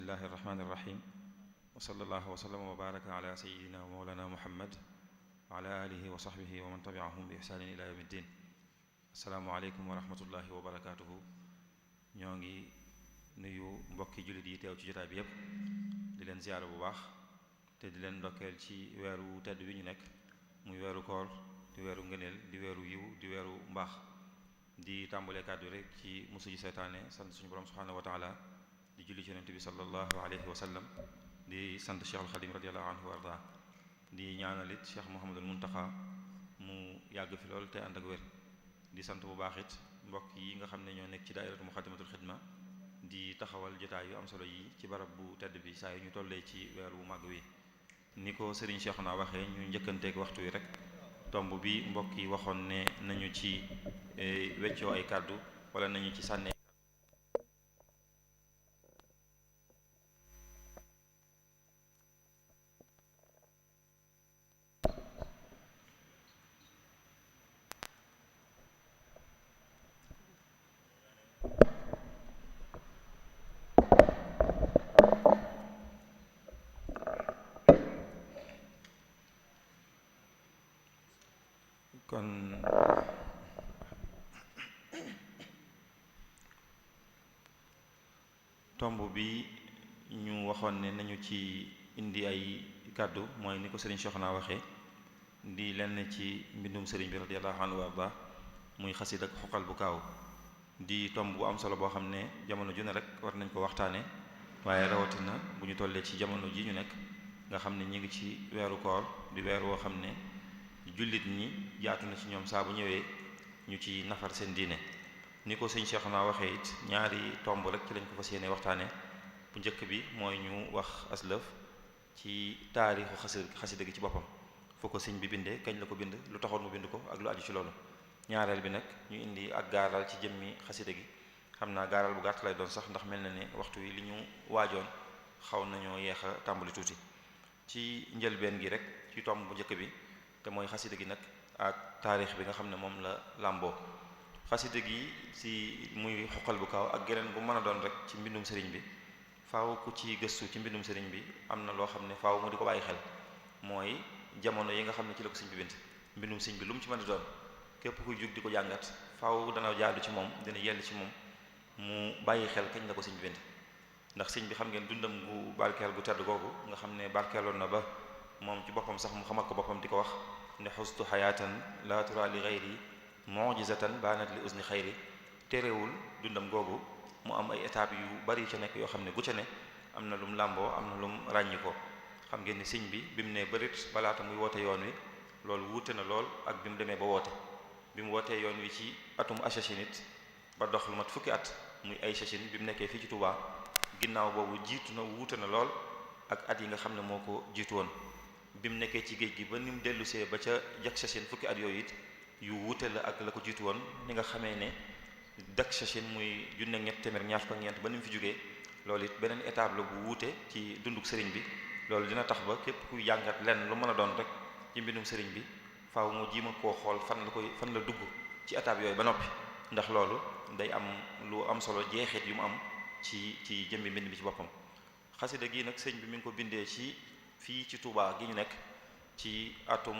bismillahi irrahmani irrahim wa sallallahu wa sallama wa baraka ala sayidina wa mawlana muhammad wa ala alihi wa sahbihi wa man tabi'ahum bi ihsanin ila yawmi ddin. assalaamu aleykum wa rahmatullahi wa barakatuhu. ñoo ngi nuyu mbokki jullit yi teew ci jotaay bi yépp di leen ziyaara bu baax te di leen ndokkeel ci weeru tedd wi ñu nekk muy weeru koor di weeru ngëneel di weeru yiw di weeru mbaax. di tàmbalee kàddu rek ci musu ji seytaane sant suñu borom subhanahu wa taala di julli ci yonent bi sallallahu alayhi wa sallam di sant Cheikh al Xadim radiyallahu anhu wa arda di ñaanalit Cheikh Mouhamadul Muntaxa mu yàgg fi lool te ànd ak wér. di sant bu baax it mbokk yi nga xam ne ñoo nekk ci daairatu muxaddamatul xidma di taxawal jotaay yu am solo yi ci barab bu tedd bi saa yu ñu tollee ci weer wu màgg wi. ni ko Serigne Cheikhouna waxee ñu njëkkanteeg waxtu wi rek tomb bi mbokk yi waxoon ne nañu ci weccoo ay kàddu wala nañu ci sànnee kon tomb bi ñu waxoon ne nañu ci indi ay kàddu mooy ni ko Serigne Cheikhouna waxee di lenn ci mbindum Serigne bi radiyallahu anhu warda muy xasid ak xoqal bu kaaw di tomb bu am solo boo xam ne jamono ju ne rek war nañ ko waxtaane waaye rawatina bu ñu tollee ci jamono ji ñu nekk nga xam ne ñu ngi ci weeru koor di weer woo xam ne jullit ñi jaatu na ci ñoom saa bu ñëwee ñu ci nafar seen diine. ni ko sëñ Cheikhouna waxee it ñaari tomb rek ci lañ ko fas yéene waxtaane bu njëkk bi mooy ñu wax aslëf ci taarixu xasida gi ci boppam foo ko sëñ bi bindee kañ la ko bind lu taxoon mu bind ko ak lu aju ci loolu. ñaareel bi nag ñu indi ak gaaral ci jëmmi xasida gi xam naa gaaral bu gàtt lay doon sax ndax mel na ne waxtu wi li ñu waajoon xaw nañoo yeex a tàmbali tuuti. ci njëlbeen gi rek ci tomb bu njëkk bi te mooy xasida gi nag ak taarix bi nga xam ne moom la làmboo. xasida gi si muy xoqal bu kaaw ak geneen bu mën a doon rek ci mbindum sëriñ bi faaw ku ci gëstu ci mbindum sëriñ bi am na loo xam ne faaw mu di ko bàyyi xel mooy jamono yi nga xam ne ci la ko sëriñ bi bind mbindum sëriñ bi lu mu ci mën a doon képp kuy jug di ko jàngat faaw dana jaadu ci moom dina yell ci moom mu bàyyi xel kañ la ko sëriñ bi bind. ndax sëriñ bi xam ngeen dundam gu barkeel gu tedd googu nga xam ne barkeeloon na ba moom ci boppam sax mu xamal ko boppam di ko wax ne xustu xayaatan la tura li gayri mu'jizatan baanat li usni xayri. terewul dundam googu mu am ay étapes yu bari ca nekk yoo xam ne gu ca ne am na lum làmboo am na lum ràññi ko. xam ngeen ni sëñ bi mu ne bërit balaata muy woote yoon wi loolu wuute na lool ak bi mu demee ba woote. bi mu wootee yoon wi ci atum achachinit ba dox lu mat fukki at muy ay chachin bi mu nekkee fii ci Touba ginnaaw boobu jiitu na wuute na lool ak at yi nga xam ne moo ko jiitu woon. bi mu nekkee ci géej gi ba ni mu dellusee ba ca jak chachin fukki at yooyu it yu wuute la ak la ko jiitu woon ni nga xamee ne dak chachin muy junne ñett téeméer ñaar fukk ak ñeent ba ni mu fi jógee loolu it beneen étape la bu wuute ci dunduk sëriñ bi. loolu dina tax ba képp kuy jàngat lenn lu mën a doon rek ci mbindum sëriñ bi faaw mu jiima koo xool fan la dugg ci étape yooyu ba noppi ndax loolu day am lu am solo jeexit yu mu am ci jëmbi mbind bi ci boppam. xasida gi nag sëñ bi mi ngi ko bindee ci fii ci Touba gi ñu nekk ci atum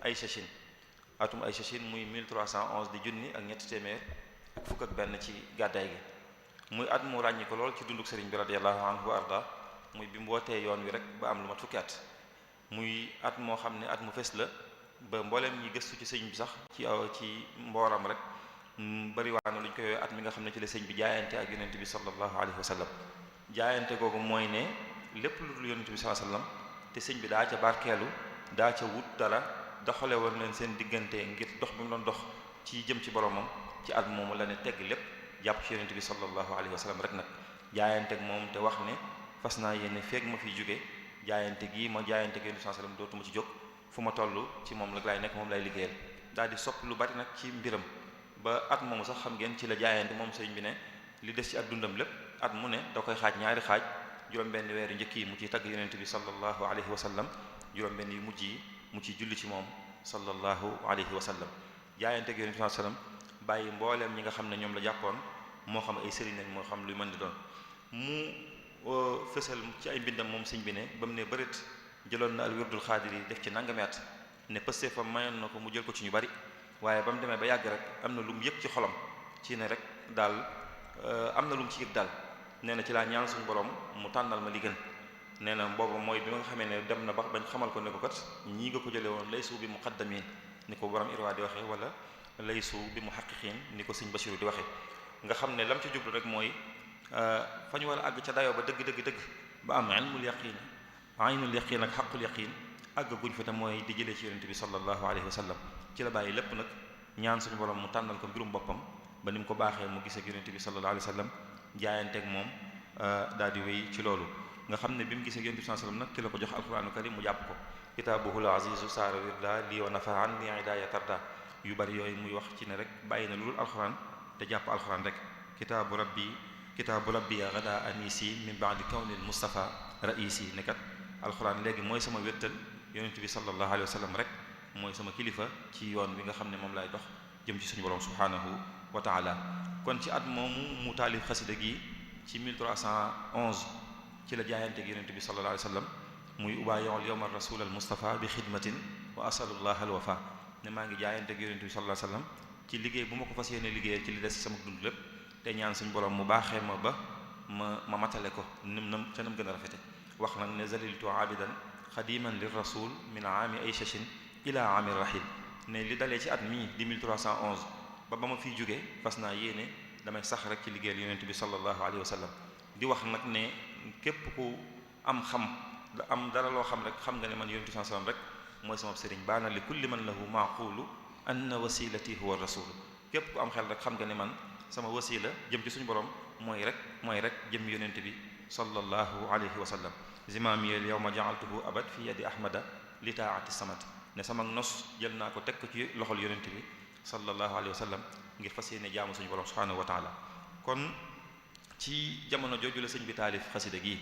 ay chachin muy 1311 di junni ak ñetti téeméer ak fukk ak benn ci gàddaay gi muy at mu ràññi ko lool ci dunduk sëriñ bi radiyallahu anhu wa arda muy bi mu wootee yoon wi rek ba am lu mat fukki at muy at moo xam ne at mu fes la ba mbooleem ñi gëstu ci sëñ bi sax ci mbooram rek bari waa na lu ñu koy at mi nga xam ne ci la sëñ bi jaayante ak yonent bi sallallahu alayhi wa sallam. jaayante googu mooy ne lépp lu dul yonent bi sallallahu alayhi wa sallam te sëñ bi daa ca barkeelu daa ca wut dara doxale woon leen seen diggante ngir dox bi mu doon dox ci jëm ci boromam ci at moomu la ne tegg lépp jàpp ci yonent bi sallallahu alayhi wa sallam rek nag jaayante ak moom te wax ne fas naa yéene feeg ma fiy jóge jaayante gi ma jaayante ak yonent bi sallallahu alayhi wa sallam dootuma ci jóg fu ma toll ci moom la laay nekk moom lay liggéeyal daal di sopp lu bari nag ci mbiram ba at moomu sax xam ngeen ci la jaayante moom sëñ bi ne li des ci ak dundam lépp at mu ne da koy xaaj ñaari xaaj juróom-benn weeru njëkk yi mu ciy tagg yonent bi sallallahu alayhi wa sallam juróom-benn yu mujj yi mu ciy julli ci moom sallallahu alayhi wa sallam. jaayante ak yonent bi sallallahu alayhi wa sallam bàyyi mbooleem ñi nga xam ne ñoom la jàppoon moo xam ay sëriñ lañ moo xam luy mën di doon mu fësal ci ay mbindam moom sëñ bi ne ba mu ne bërit jëloon na al wirdul xaadir yi def ci nangami at ne pëste fa mayoon na ko mu jël ko ci ñu bari waaye ba mu demee ba yàgg rek am na lu mu yëg ci xolam ci ne rek daal am na lu mu ci yëg daal nee na ci laa ñaan suñu borom mu tànnal ma li gën nee na boobu mooy bi nga xamee ne dem na ba bañ xamal ko ne ko kat ñii nga ko jëlee woon laysu bi muqaddamin ni ko borom irwa di waxee wala laysu bi muhaqqiqin ni ko sëñ Basiru di waxee nga xam ne lam ci jublu rek mooy fa ñu war a àgg ca dayoo ba dëgg ba am ilmul yaqin aynul yaqin ak xaqul yaqin àgg guñ fa te mooy di jëlee ci yonente bi sallallahu alayhi wa sallam ci la bàyyi lépp nag ñaan suñu borom mu tànnal ko mbirum boppam ba ni mu ko baaxee mu gisee ak yonente bi sallallahu alayhi wa sallam jaayanteeg moom daal di wéy ci loolu nga xam ne bi mu gisee ak yonente bi sallallahu alayhi wa sallam nag ci la ko jox alquranu karim mu jàpp ko kitaabuhul azizu saara wirda lii wa nafa an ni idaya tarda yu bari yooyu muy wax ci ne rek bàyyi na lu dul alquran te jàpp alquran rek kitaabu rabbi ya gada anisi min ba'di kawnil mustafa raisi ne kat alquran léegi mooy sama wéttal yonente bi sallallahu alayhi wa sallam rek mooy sama kilifa ci yoon bi nga xam ne moom lay dox jëm ci suñu borom subhanahu wa taala kon ci at moomu mu taalif xasida gi ci 1311 ci la jaayante gi yonente bi sallallahu alayhi wa sallam muy ubaayi'ul yawma rasul al mustafa bi xidmatin wa asalullah al wafa ne maa ngi jaayante gi yonente bi sallallahu alayhi wa sallam ci liggéey bu ma ko fas yéene liggéeyal ci li des ci sama dund lépp te ñaan suñu borom mu baaxee ma ba ma matale ko nam ca nam gën a rafete wax nag ne zaliltu abidan xadiman lir rasul min aami ay chachin ila aami rahil ne li dalee ci at mii di 1311 ba ma fiy jógee fas naa yéene damay sax rek ci liggéeyal yonent bi sallallahu alayhi wa sallam di wax nag ne képp ku am dara loo xam rek xam nga ne man yonent bi sallallahu alayhi wa sallam rek mooy sama sëriñ baana li kulli man lahu maaqulu anna wasilati huwa rasul képp ku am xel rek xam nga ne man sama wasila jëm ci suñu borom mooy rek jëm yonent bi sallallahu alayhi wa sallam zimamiyel yawma ja'altuhu abad fi yadi ahmada li taati samad ne sama nos jël naa ko teg ko ci loxol yonent bi sallallahu alayhi wa sallam ngir fas yéene jaamu suñu borom subhanahu wa taala kon ci jamono jooju la sëñ bi taalif xasida gi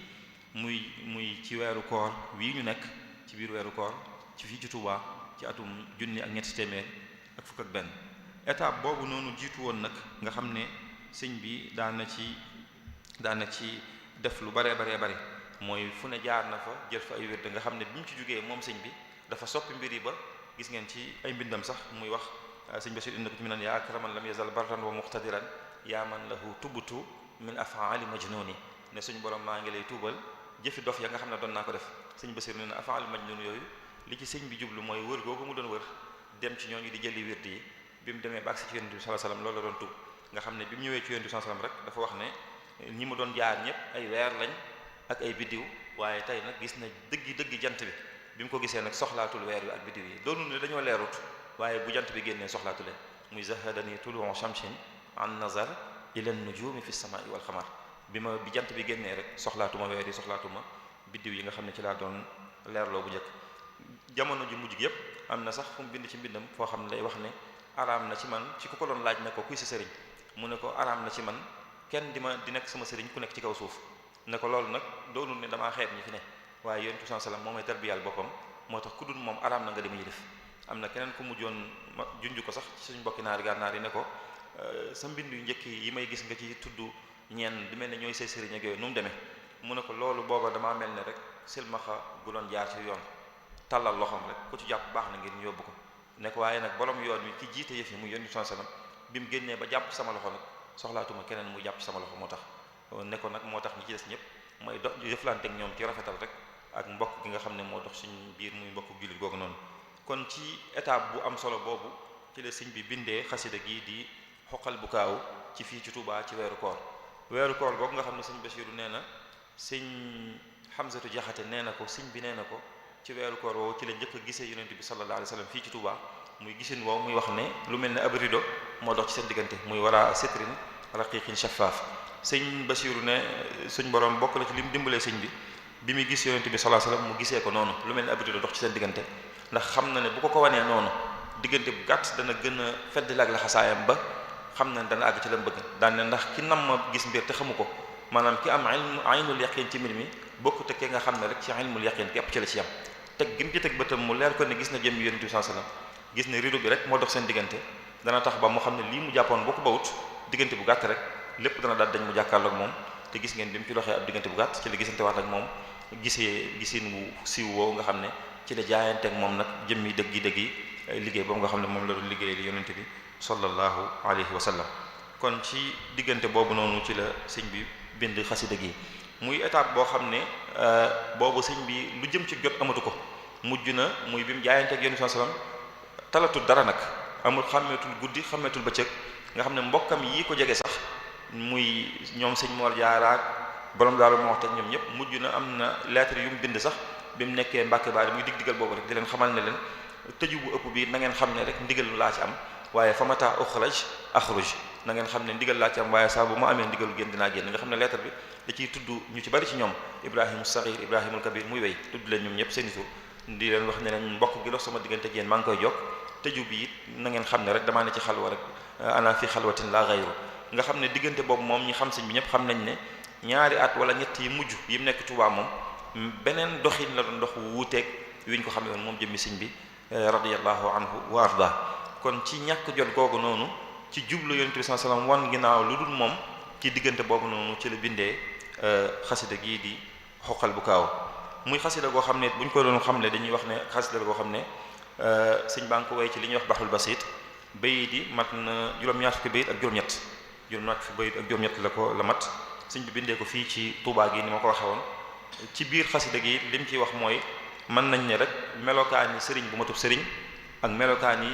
muy ci weeru koor wii ñu nekk ci biir weeru koor ci fii ci Touba ci atum junni ak ñetti téeméer ak fukk ak benn étape boobu noonu jiitu woon nag nga xam ne sëñ bi daan na ci def lu bare mooy fu ne jaar na fa jël fa ay wérde nga xam ne bi mu ci jógee moom sëñ bi dafa soppi mbir yi ba gis ngeen ci ay mbindam sax muy wax sëñ Bachir indi ko ci mi naan yaa akraman lam yazal barran wa muqtadiran yaa man lahu tubtu min afaali majnuni ne suñu borom maa ngi lay tuubal jëfi dof ya nga xam ne doon naa ko def sëñ Bachir ne na afaali majnun yooyu li ci sëñ bi jublu mooy wër googu mu doon wër dem ci ñooñu di jëli wérde yi bi mu demee ba agsi ci yonent bi sallallahu alayhi wasallam loolu la doon tuub nga xam ne bi mu ñëwee ci yonent bi sallallahu alayhi wasallam rek dafa wax ne ñi mu doon jaar ñëpp ay weer lañ ak ay biddiw waaye tey nag gis na dëggi jant bi mu ko gisee nag soxlaatul weer wi ak biddiw yi doonu ne dañoo leerut waaye bu jant bi génnee soxlaatu leen muy zahadani tuluu shamsin an nazar ila nujumi fi samai wal xamar bi jant bi génnee rek soxlaatuma weer yi soxlaatuma biddiw yi nga xam ne ci laa doon leerloo bu njëkk jamono ju mujj gi yépp am na sax fu mu bind ci mbindam foo xam ne lay wax ne araam na ci man ci ku ko doon laaj ne ko kuy sa sëriñ mu ne ko araam na ci man kenn di nekk sama sëriñ ku nekk ci kaw suuf ne ko loolu nag doonul ne damaa xeeb ñi fi ne waaye yonent bi sallallahu alayhi wasallam moom may tarbiyal boppam moo tax ku dul moom araam na nga di muy def am na keneen ku mujjoon junj ko sax ci suñu mbokki naari gànnaar yi ne ko sa mbind yu njëkk yi may gis nga ci tudd ñeen di mel ne ñooy say sëriñ ak yooyu nu mu demee mu ne ko loolu booba damaa mel ne rek silmaxa gu doon jaar ci yoon tàllal loxoom rek ku ci jàpp baax na ngir ñu yóbbu ko ne ko waaye nag borom yoon wi ki jiite yëf yi muy yonent bi sallallahu alayhi wasallam bi mu génnee ba jàpp sama loxo nag soxlaatuma keneen mu jàpp sama loxo moo tax ne ko nag moo tax ñi ci des ñëpp mooy dox jëflante ak ñoom ci rafetal rek ak mbokk gi nga xam ne moo dox suñu biir muy mbokk jullit googu noonu kon ci étape bu am solo boobu ci la sëñ bi bindee xasida gi di xoqal bu kaaw ci fii ci Touba ci weeru koor googu nga xam ne sëñ Basiru nee na sëñ Hamzatu Jaxate nee na ko sëñ bi nee na ko ci weeru koor woowu ci la njëkk a gisee yonent bi sallallahu alayhi wasallam fii ci Touba muy gisin woowu muy wax ne lu mel ne ab rido moo dox ci seen diggante muy wara sitrin raqiqin shaffaaf sëñ Basiru ne suñ borom bokk na ci li mu dimbalee sëñ bi muy gis yonent bi sallallahu alayhi wasallam mu gisee ko noonu lu mel ne ab rido dox ci seen diggante ndax xam na ne bu ko wanee noonu diggante bu gàtt dana gën a feddali ak laxasaayam ba xam na ne dana àgg ci la mu bëgg daan ne ndax ki nam ma gis mbir te xamu ko maanaam ki am aynul yaqin ci mbir mi bokku te ki nga xam ne rek ci ilmul yaqin képp ci la ci yam teg gim ci teg bëtam mu leer ko ne gis na jëm yonent bi sallallahu alayhi wasallam gis ne rido bi rek moo dox seen diggante dana tax ba mu xam ne lii mu jàppoon boo ko bawut diggante bu gàtt rek lépp dana daal dañ mu jàkkaarloog moom te gis ngeen bi mu ci doxee ab diggante bu gàtt ci la gisante waat ak moom gisin wu siiw woowu nga xam ne ci la jaayanteeg moom nag jëmmi dëggi liggéey boobu nga xam ne moom la doon liggéey li yonente bi sallallahu alayhi wa sallam. kon ci diggante boobu noonu ci la sëñ bi bind xasida gi muy étape boo xam ne boobu sëñ bi lu jëm ci jot amatu ko mujj na muy bi mu jaayanteeg yonente bi sallam talatul dara nag amul xàmmeetul guddi xàmmeetul bëccëg nga xam ne mbokkam yi ko jege sax muy ñoom sëñ Mor Jaara borom Daaru Muxti ñoom ñëpp mujj na am na lettre yu mu bind sax bi mu nekkee Mbàkke Baari muy dig digal boobu rek di leen xamal ne leen tëju bu ëpp bi na ngeen xam ne rek ndigal laa ci am waaye fa mata uxraj axruj na ngeen xam ne ndigal laa ci am waaye saa bu ma amee ndigalu génn dinaa génn nga xam ne lettre bi da ciy tudd ñu ci bari ci ñoom Ibrahima Saxiir Ibrahimul Kabir muy wéy tudd leen ñoom ñëpp seeni tur di leen wax ne leen mbokk gi dox sama diggante ak yéen maa ngi koy jokk tëju bi it na ngeen xam ne rek damaa ne ci xalwa rek ana fi xalwatin la ghayru nga xam ne diggante boobu moom ñi xam sëñ bi ñëpp xam nañ ne ñaari at wala ñett yi mujj yi mu nekk Tuubaa moom beneen doxin la doon dox wuuteeg wi ñu ko xamee woon moom jëmmi sëñ bi radiyallahu anhu wa arda kon ci ñàkk jot googu noonu ci jublu yonent bi sallallahu alayhi wasallam wan ginnaaw lu dul moom ci diggante boobu noonu ci la bindee xasida gii di xoqal bu kaaw muy xasida goo xam ne bu ñu ko doon xamle dañuy wax ne xasida goo xam ne sëñ baa ngi ko way ci li ñuy wax baxul basit bayit yi mat na juróom-ñaar fukki bayit ak juróom-ñett fukki bayit ak juróom-ñett la mat sëñ bi bindee ko fii ci Tuubaa gi ni ma ko waxee woon ci biir xasida gi li mu ciy wax mooy mën nañ ne rek melokaani sëriñ bu matub sëriñ ak melokaani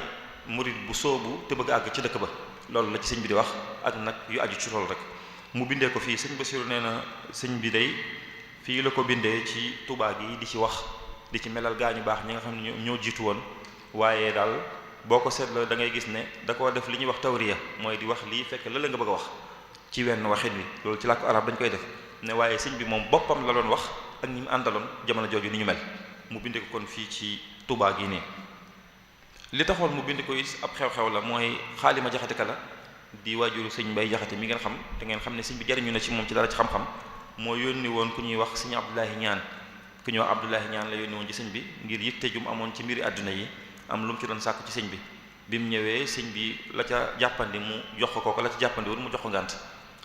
murid bu soobu te bëgg àgg ci dëkk ba loolu la ci sëñ bi di wax ak nag yu aju ci loolu rek mu bindee ko fii sëñ Basiru nee na sëñ bi day fii la ko bindee ci Tuubaa gi di ci wax di ci melal gaa ñu baax ñi nga xam ne ñoo jiitu woon waaye daal boo ko seetloo da ngay gis ne da koo def li ñuy wax tawriya mooy di wax lii fekk la nga bëgg a wax ci wenn waxin wi loolu ci làkku arab dañ koy def ne waaye sëñ bi moom boppam la doon wax ak ñi mu àndaloon jamono jooju ni ñu mel mu bind ko kon fii ci Tuubaa gi nii li taxoon mu bind ko ab xew-xew la mooy xaalima jaxate ka la di waajuru sëñ Mbay Jaxate mi ngeen xam te ngeen xam ne sëñ bi jariñu na ci moom ci dara ci xam-xam moo yónni woon ku ñuy wax sëñ Abdoulahi Ñaan ku ñuy wax Abdoulahi Ñaan la yónni woon ci sëñ bi ngir yitte jum amoon ci mbiri àdduna yi am lu mu ci doon sàkk ci sëñ bi mu ñëwee sëñ bi la ca jàppandi mu jox ko la ca jàppandi woon mu jox ko ngànt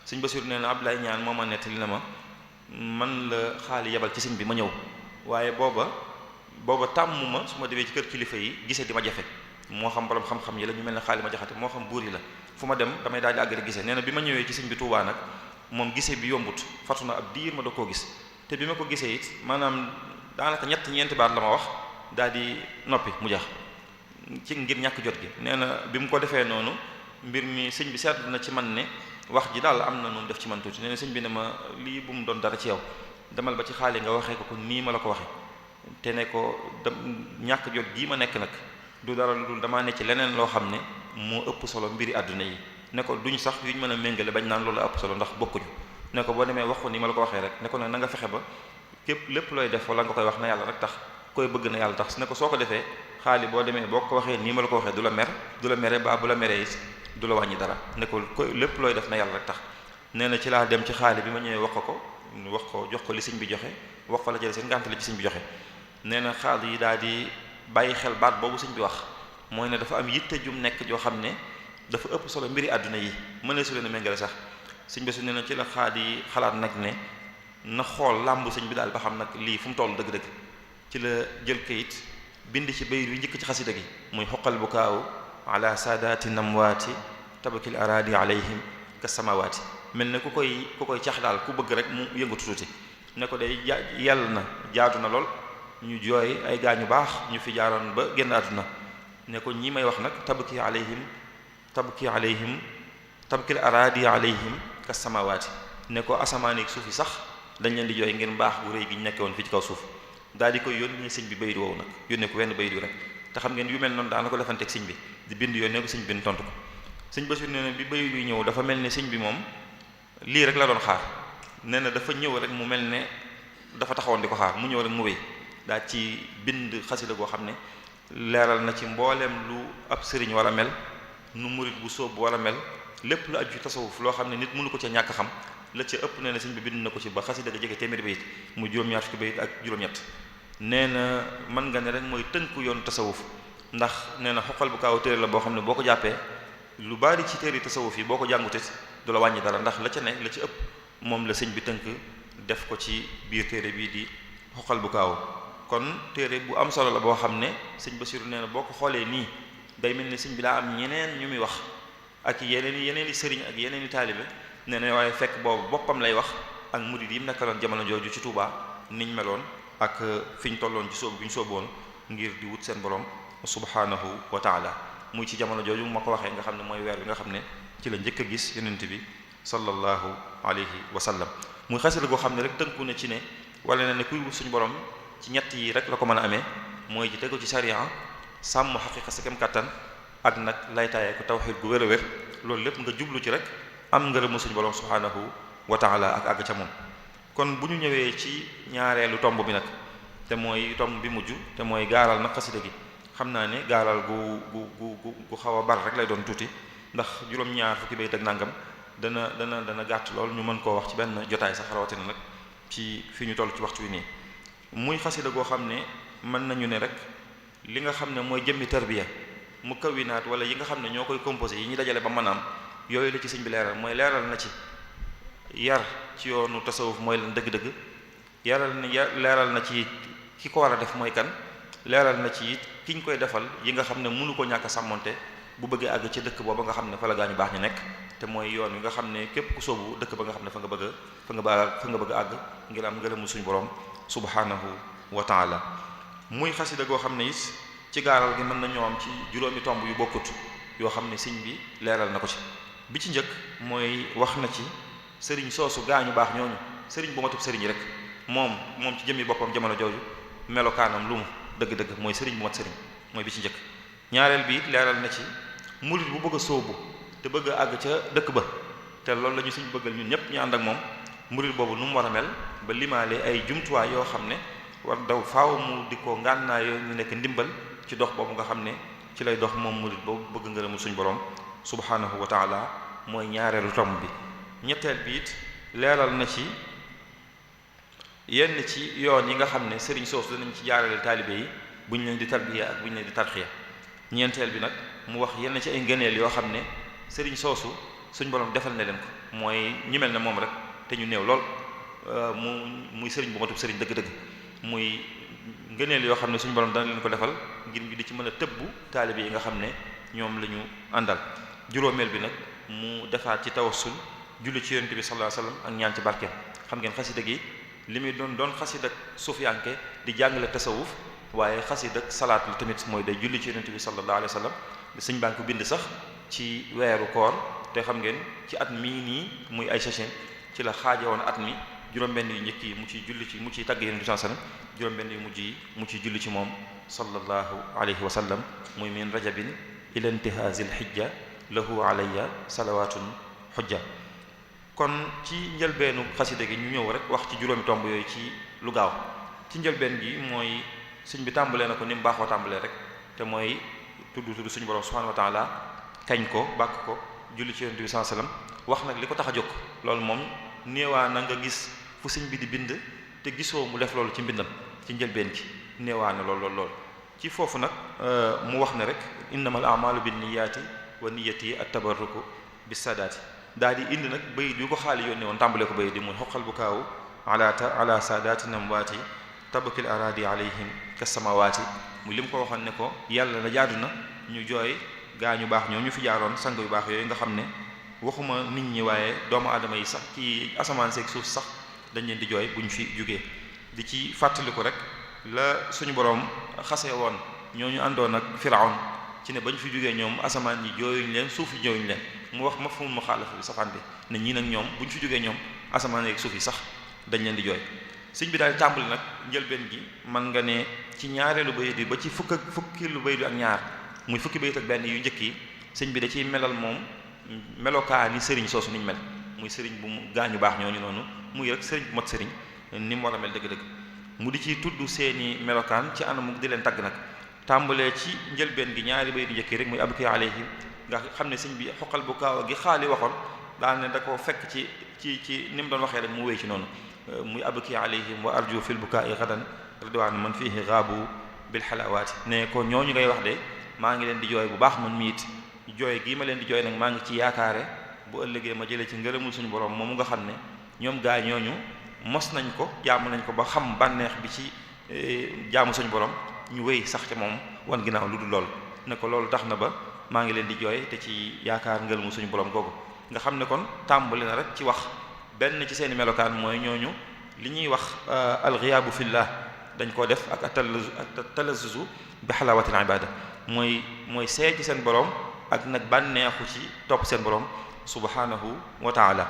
sëñ Basiru nee na Abdoulahi Ñaan moo ma nettali na ma man la xaali yebal ci sëñ bi ma ñëw waaye booba tàmm ma su ma demee ci kër kilifa yi gisee di ma jafe moo xam borom xam-xam yi la ñu mel ne xaali ma jaxate moo xam buur yi la fu ma dem damay daal di àggale gisee nee na bi ma ñëwee ci sëñ bi Tuubaa nag moom gisee bi yombut fatu na ab diir ma da koo gis te bi ma ko gisee it maanaam daanaka ñeenti baat la ma wax daal di noppi mu jax ci ngir ñàkk jot gi nee na bi mu ko defee noonu mbir mi sëñ bi seetlu na ci man ne wax ji daal am na nu mu def ci man tuuti nee na sëñ bi ne ma lii bu mu doon dara ci yow demal ba ci xaali nga waxee ko nii ma la ko waxee te ne ko ñàkk jot gii ma nekk nag du dara lu dul damaa ne ci leneen loo xam ne moo ëpp solo mbiri àdduna yi ne ko duñ sax yuñ mën a méngale bañ naan loolu ëpp solo ndax bokkuñu ne ko boo demee wax ko nii ma la ko waxee rek ne ko nag na nga fexe ba képp lépp looy def wala nga koy wax na yàlla rek tax koy bëgg na yàlla tax ne ko soo ko defee xaali boo demee boo ko waxee nii ma la ko waxee du la mere ba bu la meree it du la wàññi dara ne ko lépp looy def na yàlla rek tax nee na ci laa dem ci xaali bi ma ñëwee wax ko jox ko li sëñ bi joxe wax ko la jële seen ngànt la ci sëñ bi joxe nee na xaal yi daal di bàyyi xel baat boobu sëñ bi wax mooy ne dafa am yitte jum nekk joo xam ne dafa ëpp solo mbiri àdduna yi mënee su leen a méngale sax sëñ bi su nee na ci la xaal yi xalaat nag ne na xool làmbu sëñ bi daal ba xam nag lii fu mu toll dëgg-dëgg ci la jël kayit bind ci bayit wi njëkk ci xasida gi muy xoqal bu kaaw ala saadaati namwaati tabakil araadi alayhim ka samawaati mel ne ku koy cax daal ku bëgg rek mu yëngatu tuuti ne ko day yàlla na jaadu na lool ñu jooy ay gaañu baax ñu fi jaaroon ba génn àdduna ne ko ñi may wax nag tabki alayhim tabkil araadi alayhim ka samawaati ne ko asamaan ak suuf yi sax dañ leen di jooy ngeen baax bu rëy gi ñu nekke woon fii ci kaw suuf daal di koy yónnee sëñ bi bayit woowu nag yónnee ko wenn bayit wi rek te xam ngeen yu mel noonu daana ko defanteeg sëñ bi di bind yónnee ko sëñ bi tontu ko sëñ Basiru nee na bi bayit wi ñëw dafa mel ne sëñ bi moom lii rek la doon xaar nee na dafa ñëw rek mu mel ne dafa taxawoon di ko xaar mu ñëw rek mu wéy daa ci bind xasida goo xam ne leeral na ci mbooleem lu ab sëriñ war a mel nu murit bu sóobu war a mel lépp lu aju ci tasawuf loo xam ne nit mënu ko ca ñàkk xam la ca ëpp nee na sëñ bi bind na ko ci ba xasida ga jege téeméeri bayit mu juróom-ñaar fukki bayit ak juróom-ñett nee na mën nga ne rek mooy tënku yoonu tasawuf ndax nee na xoqal bu kaaw téere la boo xam ne boo ko jàppee lu bari ci téere tasawuf yi boo ko jàngutit du la wàññi dara ndax la ca ne la ci ëpp moom la sëñ bi tënk def ko ci biir téere bii di xoqal bu kaaw kon téere bu am solo la boo xam ne sëñ Basiru nee na boo ko xoolee nii day mel ni sëñ bi daa am ñeneen ñu muy wax ak yeneen i sëriñ ak yeneen i taalibe nee na waaye fekk boobu boppam lay wax ak murid yi mu nekkaloon jamono jooju ci Touba niñ meloon ak fi ñu tolloon ci soobu bi ñu sooboon ngir di wut seen borom subhanahu wa taala muy ci jamono jooju ma ko waxee nga xam ne mooy weer bi nga xam ne ci la njëkk a gis yonent bi sallallahu alayhi wa sallam muy xasida goo xam ne rek tënku na ci ne wala na ne kuy wut suñu borom ci ñett yi rek la ko mën a amee mooy ci tegu ci sariya sàmm xaqiqa sa kem kattan ak nag laytaaye ko tawxiid gu wér a wér loolu lépp nga jublu ci rek am ngërëmu suñu borom subhanahu wa taala ak àgg ca moom kon bu ñu ñëwee ci ñaareelu tomb bi nag te mooy tomb bi mujj te mooy gaaral nag xasida gi xam naa ne gaaral gu xaw a bar rek lay doon tuuti ndax juróom-ñaar fukki bayt ak nangam dana gàtt lool ñu mën koo wax ci benn jotaay sax rawatina nag ci fi ñu toll ci waxtu wi nii muy xasida goo xam ne mën nañu ne rek li nga xam ne mooy jëmmi tarbiya mu kawinaat wala yi nga xam ne ñoo koy composé yi ñu dajale ba mën a am yooyu la ci sëñ bi leeral mooy leeral na ci yar ci yoonu tasawuf mooy lan dëgg-dëgg leeral na ci ki ko war a def mooy kan leeral na ci it ki ñu koy defal yi nga xam ne mënu ko ñàkk a sàmmonte bu bëggee àgg ci dëkk booba nga xam ne fa la gaañu baax ñu nekk te mooy yoon wi nga xam ne képp ku soobu dëkk ba nga xam ne fa nga bëgg a àgg ngir am ngërëmu suñu borom subhanahu wa taala muy xasida goo xam ne it ci gaaral gi mën na ñoo am ci juróomi tomb yu bokkut yoo xam ne sëñ bi leeral na ko ci bi ci njëkk mooy wax na ci sëriñ soosu gaañu baax ñooñu sëriñ bu matub sëriñ rek moom ci jëmmi boppam jamono jooju melokaanam lu mu dëgg-dëgg mooy sëriñ bu mat sëriñ mooy bi ci njëkk ñaareel bi it leeral na ci murid bu bëgg a sóobu te bëgg a àgg ca dëkk ba te loolu la ñu suñ bëggal ñun ñëpp ñu ànd ak moom murid boobu nu mu war a mel ba limaale ay jumtuwaay yoo xam ne war daw faaw mu di ko ngànnaa yoo ñu nekk ndimbal ci dox boobu nga xam ne ci lay dox moom murid boobu bëgg ngërëmul suñ borom subhanahu wa taala mooy ñaareelu tomb bi ñetteel bi it leeral na ci yenn ci yoon yi nga xam ne sëriñ soosu danañ ci jaarale taalibe yi bu ñu leen di tarbiya ak bu ñu leen di tarxiya ñeenteel bi nag mu wax yenn ci ay ngëneel yoo xam ne sëriñ soosu suñ borom defal na leen ko mooy ñu mel ne moom rek te ñu néew lool muy sëriñ bu matub sëriñ dëgg-dëgg muy ngëneel yoo xam ne suñ borom dana leen ko defal ngir ñu di ci mën a tëbbu taalibe yi nga xam ne ñoom la ñu àndal juróomeel bi nag mu defaat ci tawassul julli ci yonent bi sallallahu alayhi wasallam ak ñaan ci barkeem xam ngeen xasida gi li muy doon xasida sufiyanke di jàngale tasawuf waaye xasida salaat la tamit mooy day julli ci yonent bi sallallahu alayhi wasallam sëñ baa ngi ko bind sax ci weeru koor te xam ngeen ci at mii nii muy ay sachin ci la xaaje woon at mi juróom-benn yu njëkk yi mu ciy julli ci mu ciy tagg yonent bi sallallahu alayhi wasallam juróom-benn yu mujj yi mu ciy julli ci moom sallallahu alayhi wa sallam muy min rajabin ila intihazil hijja lahu alayya salawatun hujja kon ci njëlbeenu xasida gi ñu ñëw rek wax ci juróomi tomb yooyu ci lu gaaw ci njëlbeen gi mooy sëñ bi tàmbalee na ko ni mu baaxoo tàmbalee rek te mooy tudd suñu borom subhanahu wa ta'ala kañ ko bàkk ko julli ci yonent bi sallallahu alayhi wasallam wax nag li ko tax a jóg loolu moom néewaa na nga gis fu sëñ bi di bind te gisoo mu def loolu ci mbindam ci njëlbeen gi néewaa na lool ci foofu nag mu wax ne rek innamal a'malu binniyati wa niyyati at-tabarruku bis-sadati daal di indi nag bayit yu ko xaali yónnee woon tàmbalee ko bayit di muy xoqal bu kaawu ala saadaati namwaati tabakil aradi alayhim kasamawaati muy li mu ko waxoon ne ko yàlla na jaadu na ñu jooy gaa ñu baax ñoo ñu fi jaaroon sang yu baax yooyu nga xam ne waxuma nit ñi waaye doomu aadama yi sax ci asamaan seeg suuf sax dañ leen di jooy buñ fi jugee di ci fàttaliku rek la suñu borom xasee woon ñooñu àndoon ak Firawun ci ne bañ fi jugee ñoom asamaan yi jooyuñ leen suuf yi jooyuñ leen mu wax mafhum muxaalafa bi safaan bi ne ñii nag ñoom buñ fi jugee ñoom asamaan yeeg suuf yi sax dañ leen di jooy sëñ bi daal di tàmbali nag njëlbeen gi man nga ne ci ñaareelu bayit bi ba ci fukki lu bayit ak ñaar muy fukki bayit ak benn yu njëkk yi sëñ bi da ciy melal moom melokaani sëriñ soosu niñ mel muy sëriñ bu mu gaañu baax ñooñu noonu muy rek sëriñ bu mat sëriñ ni mu war a mel dëgg-dëgg mu di ci tudd seeni melokaan ci anam di leen tagg nag tàmbalee ci njëlbeen gi ñaari bayit yu njëkk yi rek muy abki alayhim nga xam ne sëñ bi xoqal bu kaaw gi xaali waxoon daal ne da ko fekk ci ni mu doon waxee rek mu wéy ci noonu muy abki alayhim wa arju fil bukaai gadan ridwan man fihi gaabu bil xalawaati ne ko ñooñu ngay wax de maa ngi leen di jooy bu baax man miit jooy gii ma leen di jooy nag maa ngi ci yaakaare bu ëllëgee ma jëlee ci ngërëmul suñu borom moomu nga xam ne ñoom gaa ñooñu mos nañ ko jaamu nañ ko ba xam bànneex bi ci jaamu suñu borom ñu wéy sax ca moom wan ginnaaw lu dul lool ne ko loolu tax na ba maa ngi leen di jooy te ci yaakaar ngërëmu suñu borom googu nga xam ne kon tàmbali na rek ci wax benn ci seeni melokaan mooy ñooñu li ñuy wax alxiyaabu fillah dañ koo def ak talazuzu bi xalaawatil ibada mooy seey ci seen borom ak nag bànneexu ci topp seen borom subhanahu wa taala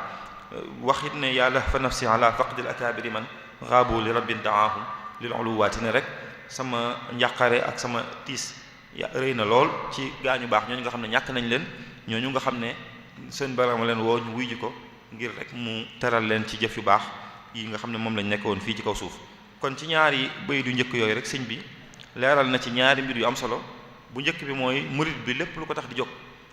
waxit ne yàlla fa nafsi ala faqdil akabiri man xaabu li rabbin daahum lil uluwaati ne rek sama njàqare ak sama tiis rëy na lool ci gaañu baax ñooñu nga xam ne ñàkk nañ leen ñooñu nga xam ne seen borom leen woo ñu wuy ji ko ngir rek mu teral leen ci jëf yu baax yi nga xam ne moom lañ nekk woon fii ci kaw suuf kon ci ñaari bëy du njëkk yooyu rek sëñ bi leeral na ci ñaari mbir yu am solo bu njëkk bi mooy murid bi lépp lu ko tax di jóg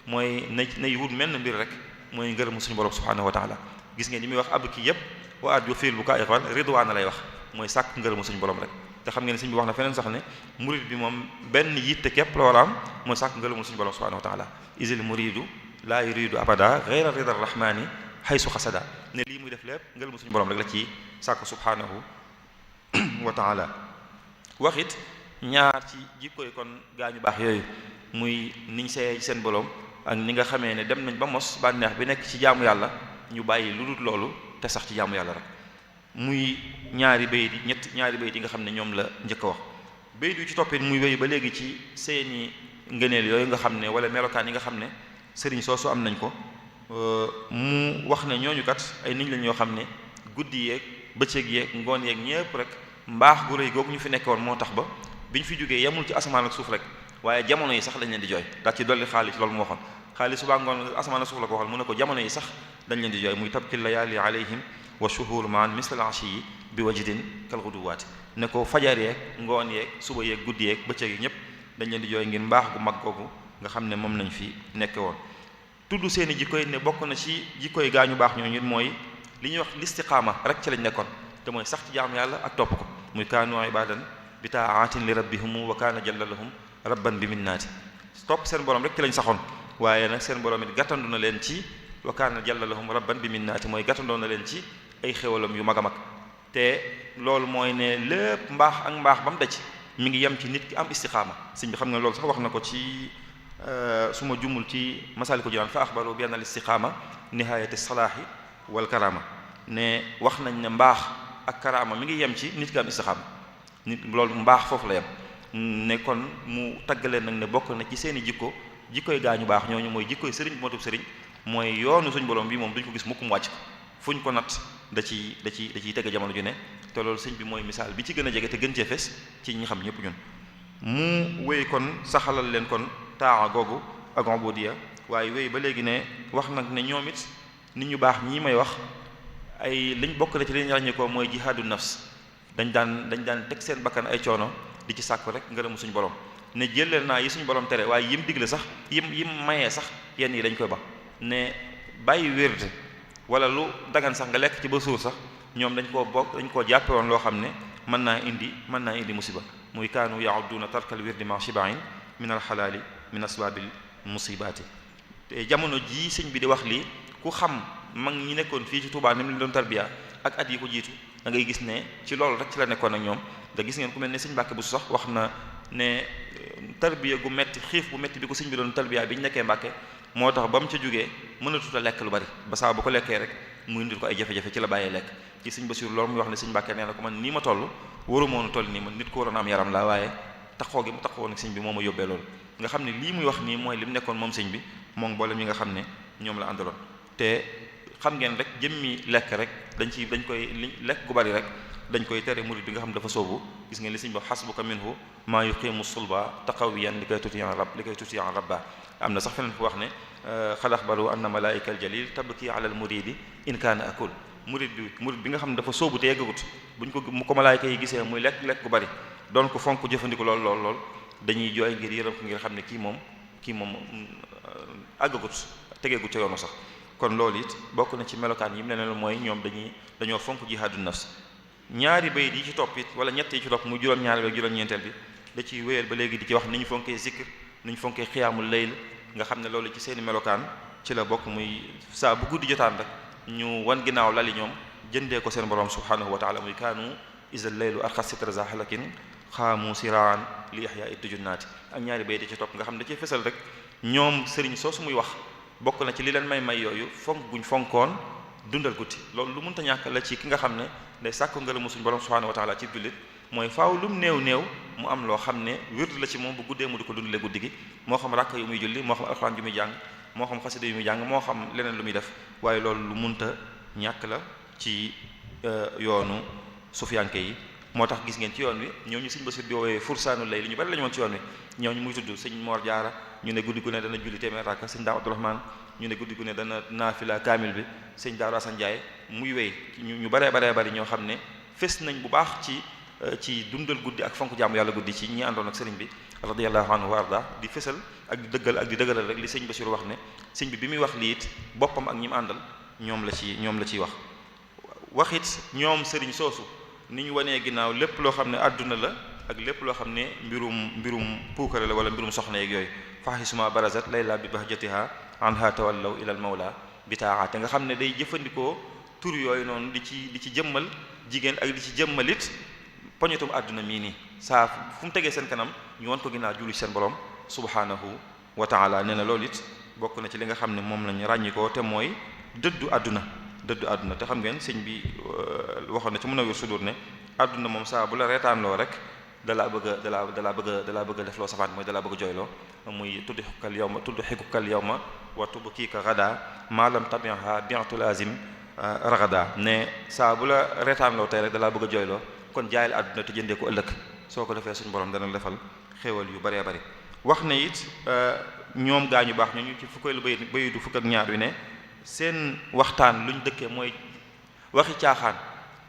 mooy nay wut menn mbir rek mooy ngërëmu suñu borom subhanahu wa taala gis ngeen ni muy wax ab kii yépp wa at yu fiil bu kaa iqbal ridwaana lay wax mooy sàkk ngërëmu suñu borom rek te xam ngeen sëñ bi wax na feneen sax ne murid bi moom benn yitte képp la war a am mooy sàkk ngërëmu suñu borom subhanahu wa taala isil muridu laa yuridu abada ghayra rida rahmani haysu xasada ne lii muy def lépp ngërëmu suñu borom rek la ci sàkk subhanahu wa taala waxit ñaar ci jikkoy kon gaañu baax yooyu muy niñ seeyee ci seen borom ak ni nga xamee ne dem nañ ba mos bànneex bi nekk ci jaamu yàlla ñu bàyyi lu dul loolu te sax ci jaamu yàlla rek muy ñaari bayit yi nga xam ne ñoom la njëkk a wax bayit yu ci toppit muy wéy ba léegi ci seeni ngëneel yooyu nga xam ne wala melokaan yi nga xam ne sëriñ soosu am nañ ko mu wax ne ñooñu kat ay nit lañ yoo xam ne guddi yeeg bëccëg yeeg ngoon yeeg ñépp rek mbaax gu rëy googu ñu fi nekkoon moo tax ba bi ñu fi jógee yemul ci asamaan ak suuf rek waaye jamono yi sax dañ leen di jooy daal ci dolli xaalis loolu mu waxoon xaalis subaa ngoon asamaan ak suuf la ko waxal mu ne ko jamono yi sax dañ leen di jooy muy tabki layaali alayhim wa shuhur maan misl al-ashi yi bi wajdin kal ghuduwaati ne ko fajar yeeg ngoon yeeg suba yeeg guddi yeeg bëccëg yi ñëpp dañ leen di jooy ngir mbaax gu mag googu nga xam ne moom lañ fi nekke woon tudd seeni jikkoy ne bokk na ci jikkoy gaañu baax ñooñu mooy li ñuy wax listiqaama rek ci lañ nekkoon te mooy sax ci jaamu yàlla ak topp ko muy kaanu ibadan bi taatin li rabbihum wa kaana jalla lahum rabban bi minnaati topp seen borom rek ci lañ saxoon waaye nag seen borom it gàttandu na leen ci wa kaana jalla lahum rabban bi minnaati mooy gàttandoo na leen ci ay xéwalam yu mag a mag te loolu mooy ne lépp mbaax ak mbaax ba mu daj mi ngi yem ci nit ki am istiqaama sëñ bi xam nga loolu sax wax na ko ci su ma jumul ci Masaalikul Jinaan fa axbaru bi anna al istiqaama nihaayati salaahi wal karaama ne wax nañ ne mbaax ak karaama mi ngi yem ci nit ki am istiqaama nit loolu mbaax foofu la yem ne kon mu taggaleen nag ne bokk na ci seeni jikkoy gaañu baax ñooñu mooy jikkoy sëriñ bu matub sëriñ mooy yoonu suñ borom bi moom duñ ko gis mukk mu wàcc fuñ ko nat da ciy tege jamono ju ne te loolu sëñ bi mooy misaal bi ci gën a jege te gën cee fes ci ñi xam ñëpp ñun mu wéy kon saxalal leen kon taa googu ak ubudiya waaye wéy ba léegi ne wax nag ne ñoom it nit ñu baax ñii may wax ay liñ bokk na ci li ñu ràññee ko mooy jihaadu nafs dañ daan teg seen bakkan ay coono di ci sàkku rek ngërëmu suñu borom ne jëleel naa yi suñu borom tere waaye yim digle sax yim mayee sax yenn yi dañ koy ba ne bàyyi wérde wala lu dagan sax nga lekk ci ba suur sax ñoom dañ koo jàppe woon loo xam ne mën naa indi musiba muy kaanu yaudduuna tarkal wirdi ma shibain min al xalaali min asbaabil musibaati te jamono jii sëñ bi di wax lii ku xam mag ñi nekkoon fii ci Touba ni mu leen doon tarbiya ak at yi ko jiitu da ngay gis ne ci loolu rek ci la nekkoon ak ñoom da gis ngeen ku mel ne sëñ Mbàkke bu sax wax na ne tarbiya gu metti xiif bu metti bi ko sëñ bi doon tarbiya bi ñu nekkee Mbàkke moo tax ba mu ca jógee mënatut a lekk lu bari ba saa bu ko lekkee rek mu indil ko ay jafe-jafe ci la bàyyee lekk ci sëñ Basiru loolu muy wax ne sëñ Mbàkke nee na ko man nii ma toll waru moonu toll nii man nit ko waroon am yaram laa waaye taxoo gi mu taxoo nag sëñ bi moo ma yóbbee loolu nga xam ne lii muy wax nii mooy li mu nekkoon moom sëñ bi moom mboolem yi nga xam ne ñoom la àndaloon te xam ngeen rek jëmmi lekk rek dañ koy lekk gu bari rek dañ koy tere murid bi nga xam dafa soobu gis ngeen li sëñ ba xasbuka minhu maa yuqimu sulba taqawiyan li koy tutiyan rabba am na sax feneen fu wax ne xad axbaru anna malaika al jalil tabki ala al muridi in kaana akul murid bi nga xam ne dafa soobu te yeggagut buñ ko malaayka yi gisee muy lekk gu bari doon ko fonk jëfandiku lool dañuy jooy ngir yërëm ko ngir xam ne kii moom àggagut tegeegut ca yoonu sax kon loolu it bokk na ci melokaan yi mu ne mooy ñoom dañoo fonk jihaadu nafs ñaari bayit yi ci topp it wala ñett yi ci topp muy juróom-ñaari bi ak juróom-ñeenteel bi da ciy wéyal ba léegi di ci wax ni ñu fonkee zikr ni ñu fonkee xiyaamul layl nga xam ne loolu ci seeni melokaan ci la bokk muy saa bu guddi jotaan rek ñu wan ginnaaw lali ñoom jëndee ko seen borom subhanahu wa taala muy kaanu isa laylu arxa sitra za halakin xaamu siraan li ihya it junnaati ak ñaari bay di ci topp nga xam ne da cee fësal rek ñoom sëriñ soosu muy wax bokk na ci li leen may yooyu fonk guñ fonkoon dundal guddi loolu lu mënta ñàkk la ci ki nga xam ne day sàkku ngërëmu suñu borom subhanahu wa taala ci jullit mooy faaw lum néew mu am loo xam ne wird la ci moom bu guddee mu di ko dundalee guddi gi moo xam rakk yu muy julli moo xam alxuraan yu muy jàng moo xam xasida yu muy jàng moo xam leneen lu muy def waaye loolu lu mënta ñàkk la ci yoonu sufiyanke yi moo tax gis ngeen ci yoon wi ñooñu sëñ Basiru di woowee fursaanu lay li ñu bari la ñu woon ci yoon wi ñooñu muy tudd sëñ Mor Jaara ñu ne guddi gu ne dana julli téeméer rakka sëñ Daam Abdourahmane ñu ne guddi gu ne dana naafila kaamil bi sëñ Daaru Asan Njaay muy wéy ñu baree bari ñoo xam ne fes nañ bu baax ci dundal guddi ak fonk jaamu yàlla guddi ci ñi àndoon ak sëriñ bi radiyallahu anhu wa arda di fesal ak di dëggal ak di dëggalal rek li sëñ Basiru wax ne sëñ bi muy wax lii it boppam ak ñi mu àndal ñoom la ciy wax it ñoom sëriñ soosu ni ñu wanee ginnaaw lépp loo xam ne àdduna la ak lépp loo xam ne mbirum puukare la wala mbirum soxna yeeg yooyu fahisuma barazat layla bi bahjatiha anha tawallaw ila al mawla bitaa te nga xam ne day jëfandikoo tur yooyu noonu di ci jëmmal jigéen ak di ci jëmmalit poñetum àdduna mii nii saa fu mu tegee seen kanam ñu won ko ginnaaw julli seen borom subhanahu wa taala nee na loolu it bokk na ci li nga xam ne moom lañ ràññikoo te mooy dëddu àdduna te xam ngeen sëñ bi waxoon na ci Munawwir Sudur ne àdduna moom saa bu la reetaanloo rek dalaa bëgg a def loo safaan mooy dalaa bëgg a jooyloo muy tudd xikukal yawma wa tubkiika ghadaa maa lam tabiha bi'tu lazim ragada ne saa bu la reetaanloo tey rek dalaa bëgg a jooyloo kon jaayal àdduna te jëndee ko ëllëg soo ko defee suñu borom dana defal xéewal yu baree bari wax ne it ñoom gaa ñu baax ñu ci fukkeelu bayidu fukk ak ñaar wi ne seen waxtaan luñ dëkkee mooy waxi caaxaan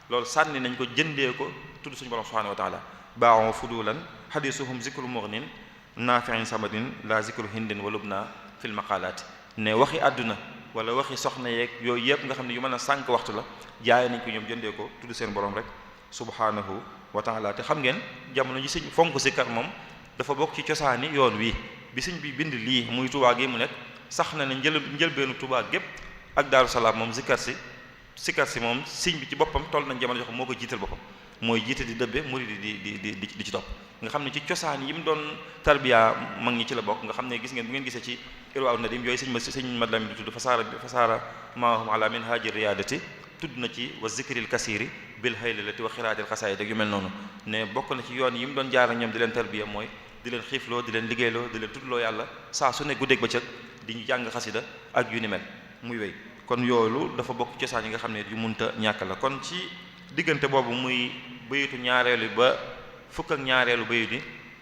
loolu sànni nañ ko jëndee ko tudd suñu borom subhanahu wa taala baaxoo fudulan hadisuhum zikru mughnin nafi'in samadin la zikru hindin walubna fil maqalaati ne waxi àdduna wala waxi soxna yeeg yooyu yëpp nga xam ne yu mën a sànq waxtu la jaay nañ ko ñoom jëndee ko tudd seen borom rek subhanahu wa taala te xam ngeen jamono ji sëñ fonk sikkar moom dafa bokk ci cosaani yoon wi bi sëñ bi bind lii muy Tuubaa gi mu nekk sax na ne njëlbeenu Tuubaa gépp ak Daaru Salaam moom sikkar si moom sëñ bi ci boppam toll nañ jamono jox moo ko jiital boppam mooy jiite di dëbbe murid di ci topp nga xam ne ci cosaan yi mu doon tarbiya mag ñi ci la bokk nga xam ne gis ngeen bu ngeen gisee ci Irwaa Nadim yooyu sëñ Madlam di tudd fasaara maahum ala min haaji riyaadati tudd na ci wa zikril kasiri bil haylati wa xiraadil xasaayid yu mel noonu ne bokk na ci yoon yi mu doon jaar ak ñoom di leen tarbiya mooy di leen xiifloo di leen liggéeyloo di leen tuddloo yàlla saa su ne guddeeg bëccëg di ñu jàng xasida ak yu ni mel muy wéy kon yoolu dafa bokk cosaan yi nga xam ne yu munta ñàkk la kon ci diggante boobu muy bayitu ñaareelu ba fukk ak ñaareelu bayit yi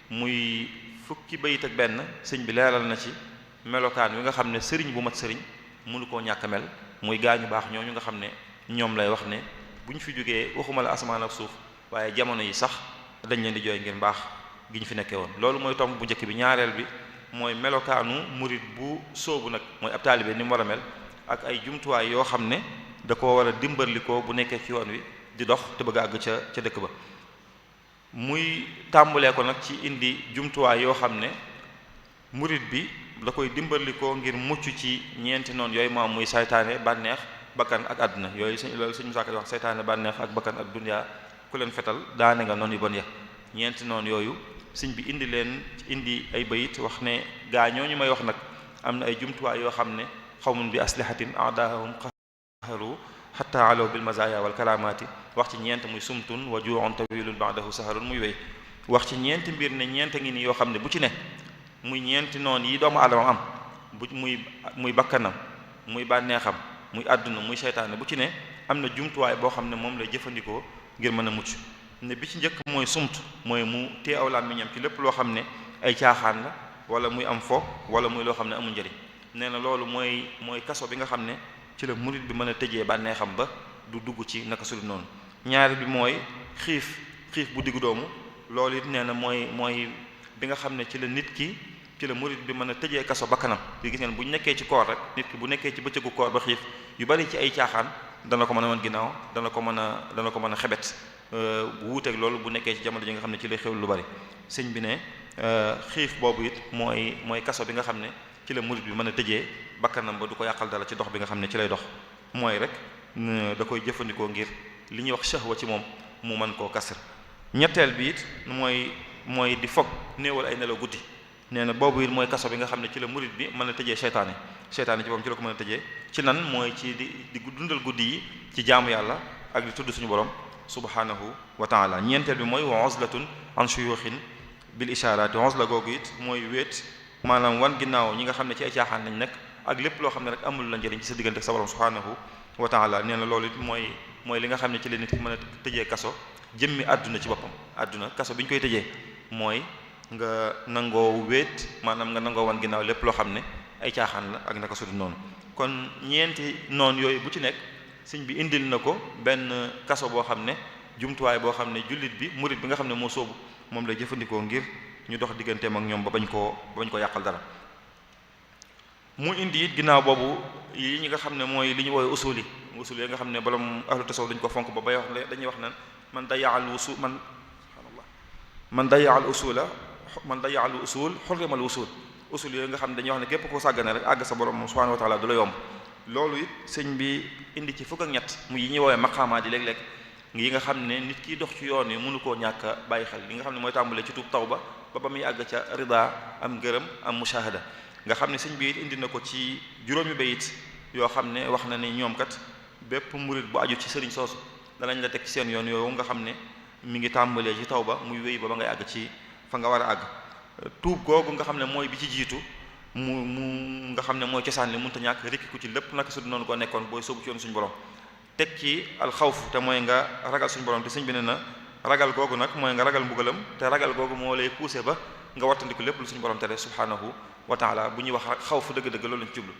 muy fukki bayit ak benn sëñ bi leeral na ci melokaan wi nga xam ne sëriñ bu mat sëriñ mënu koo ñàkk mel muy gaañu baax ñooñu nga xam ne ñoom lay wax ne bu ñu fi jógee waxuma la asamaan ak suuf waaye jamono yi sax dañ leen di jooy ngir mbaax gi ñu fi nekkee woon loolu mooy tomb bu njëkk bi ñaareel bi mooy melokaanu murid bu soobu nag mooy ab taalibe ni mu war a mel ak ay jumtuwaay yoo xam ne da ko war a dimbalikoo bu nekkee ci yoon wi di dox te bëgg a àgg ca dëkk ba muy tàmbulee ko nag ci indi jumtuwaay yoo xam ne murid bi da koy dimbalikoo ngir mucc ci ñeenti noonu yooyu maam muy saytaane bànneex bakkan ak àdduna yooyu loolu suñu musaaka di wax saytaane bànneex ak bakkan ak dunya ku leen fetal daane nga noonu yu bon ya ñeenti noonu yooyu sëñ bi indi ay bayit wax ne gaa ñooñu may wax nag am na ay jumtuwaay yoo xam ne xawmun bi aslihatin a'daahum qaharu hatta alaw bil mazaya wal karamati wax ci ñeent muy sumtun wa ju'un tawilun ba'dahu saharun muy wéy wax ci ñeenti mbir ne ñeent ngi ni yoo xam ne bu ci ne muy ñeenti noonu yi doomu aadama am bu muy bakkanam muy bànneexam muy àdduna muy seytaane bu ci ne am na jumtuwaay boo xam ne moom lay jëfandikoo ngir mën a mucc ne bi ci njëkk mooy sumt mooy mu téye aw làmmiñam ci lépp loo xam ne ay caaxaan la wala muy am fo wala muy loo xam ne amul njëriñ nee na loolu mooy kaso bi nga xam ne ci la murid bi mën a tëjee bànneexam ba du dugg ci naka sudul noonu ñaari bi mooy xiif bu diggu doomu loolu it nee na mooy bi nga xam ne ci la murid bi mën a tëjee kaso bakkanam di gis ngeen bu nekkee ci koor rek nit ki bu nekkee ci bëccëgu koor ba xiif yu bari ci ay caaxaan dana ko mën a wan ginnaaw dana ko mën a xebet wuuteeg loolu bu nekkee ci jamono ji nga xam ne ci lay xew lu bari sëñ bi ne xiif boobu it mooy kaso bi nga xam ne ci la murid bi mën a tëjee bakkanam ba du ko yàqal dara ci dox bi nga xam ne ci lay dox mooy rek da koy jëfandikoo ngir li ñuy wax shahwa ci moom mu mën koo kasr. ñetteel bi it mooy di fog néewal ay nelaw guddi. nee na boobu it mooy kaso bi nga xam ne ci la murid bi mën a tëjee seytaane ci boppam ci la ko mën a tëjee ci nan mooy ci di dundal guddi yi ci jaamu yàlla ak di tudd suñu borom subhanahu wa taala. ñeenteel bi mooy wa uzlatun an shuyukhin bil isharati. uzla googu it mooy wéet maanaam wan ginnaaw ñi nga xam ne ci ay caaxaan lañ nekk ak lépp loo xam ne rek amul la njëriñ ci sa diggante ak sa borom subhanahu wa taala. nee na loolu it mooy li nga xam ne ci la nit ki mën a tëjee kaso jëmmi àdduna ci boppam. àdduna kaso bi ñu koy tëjee mooy nga nangoo wéet maanaam nga nangoo wan ginnaaw lépp loo xam ne ay caaxaan la ak naka sudul noonu. kon ñeenti noonu yooyu bu ci nekk sëñ bi indil na ko benn kaso boo xam ne jumtuwaay boo xam ne jullit bi murid bi nga xam ne moo soobu moom lay jëfandikoo ngir ñu dox digganteem ak ñoom ba bañ koo yàqal dara. mu indi it ginnaaw boobu yi ñi nga xam ne mooy li ñu woowee usul yi nga xam ne borom ahlu tasawuf dañ ko fonk ba bay wax dañuy wax naan man dayaa al usul xurrimal usul yooyu nga xam ne dañuy wax ne képp koo sàggane rek àgg sa borom subhanahu wa taala du la yomb. loolu it sëñ bi indi ci fukk ak ñett mu yi ñuy woowee maqaamaat yi léeg-léeg yi nga xam ne nit kiy dox ci yoon yi mënu koo ñàkk a bàyyi xel li nga xam ne mooy tàmbalee ci tuub tawba ba muy àgg ca rida am ngërëm am mushahada nga xam ne sëñ bi it indi na ko ci juróomi bayit yoo xam ne wax na ne ñoom kat bépp murid bu aju ci sëriñ soosu danañ la teg ci seen yoon yooyu nga xam ne mi ngi tàmbalee ci tawba muy wéy ba ngay àgg ci fa nga war a àgg. tuub googu nga xam ne mooy bi ci jiitu mu nga xam ne mooy cosaan li mënta ñàkk rekki ku ci lépp naka su noonu ko nekkoon booy sóobu ci yoon suñu borom. teg ci alxawf te mooy nga ragal suñu borom te sëñ bi ne na ragal googu nag mooy nga ragal mbugalam te ragal googu moo lay poussé ba nga wattandiku lépp lu suñu borom tere subhanahu wa taala. bu ñuy wax xawf dëgg-dëgg loolu lañ ci jublu.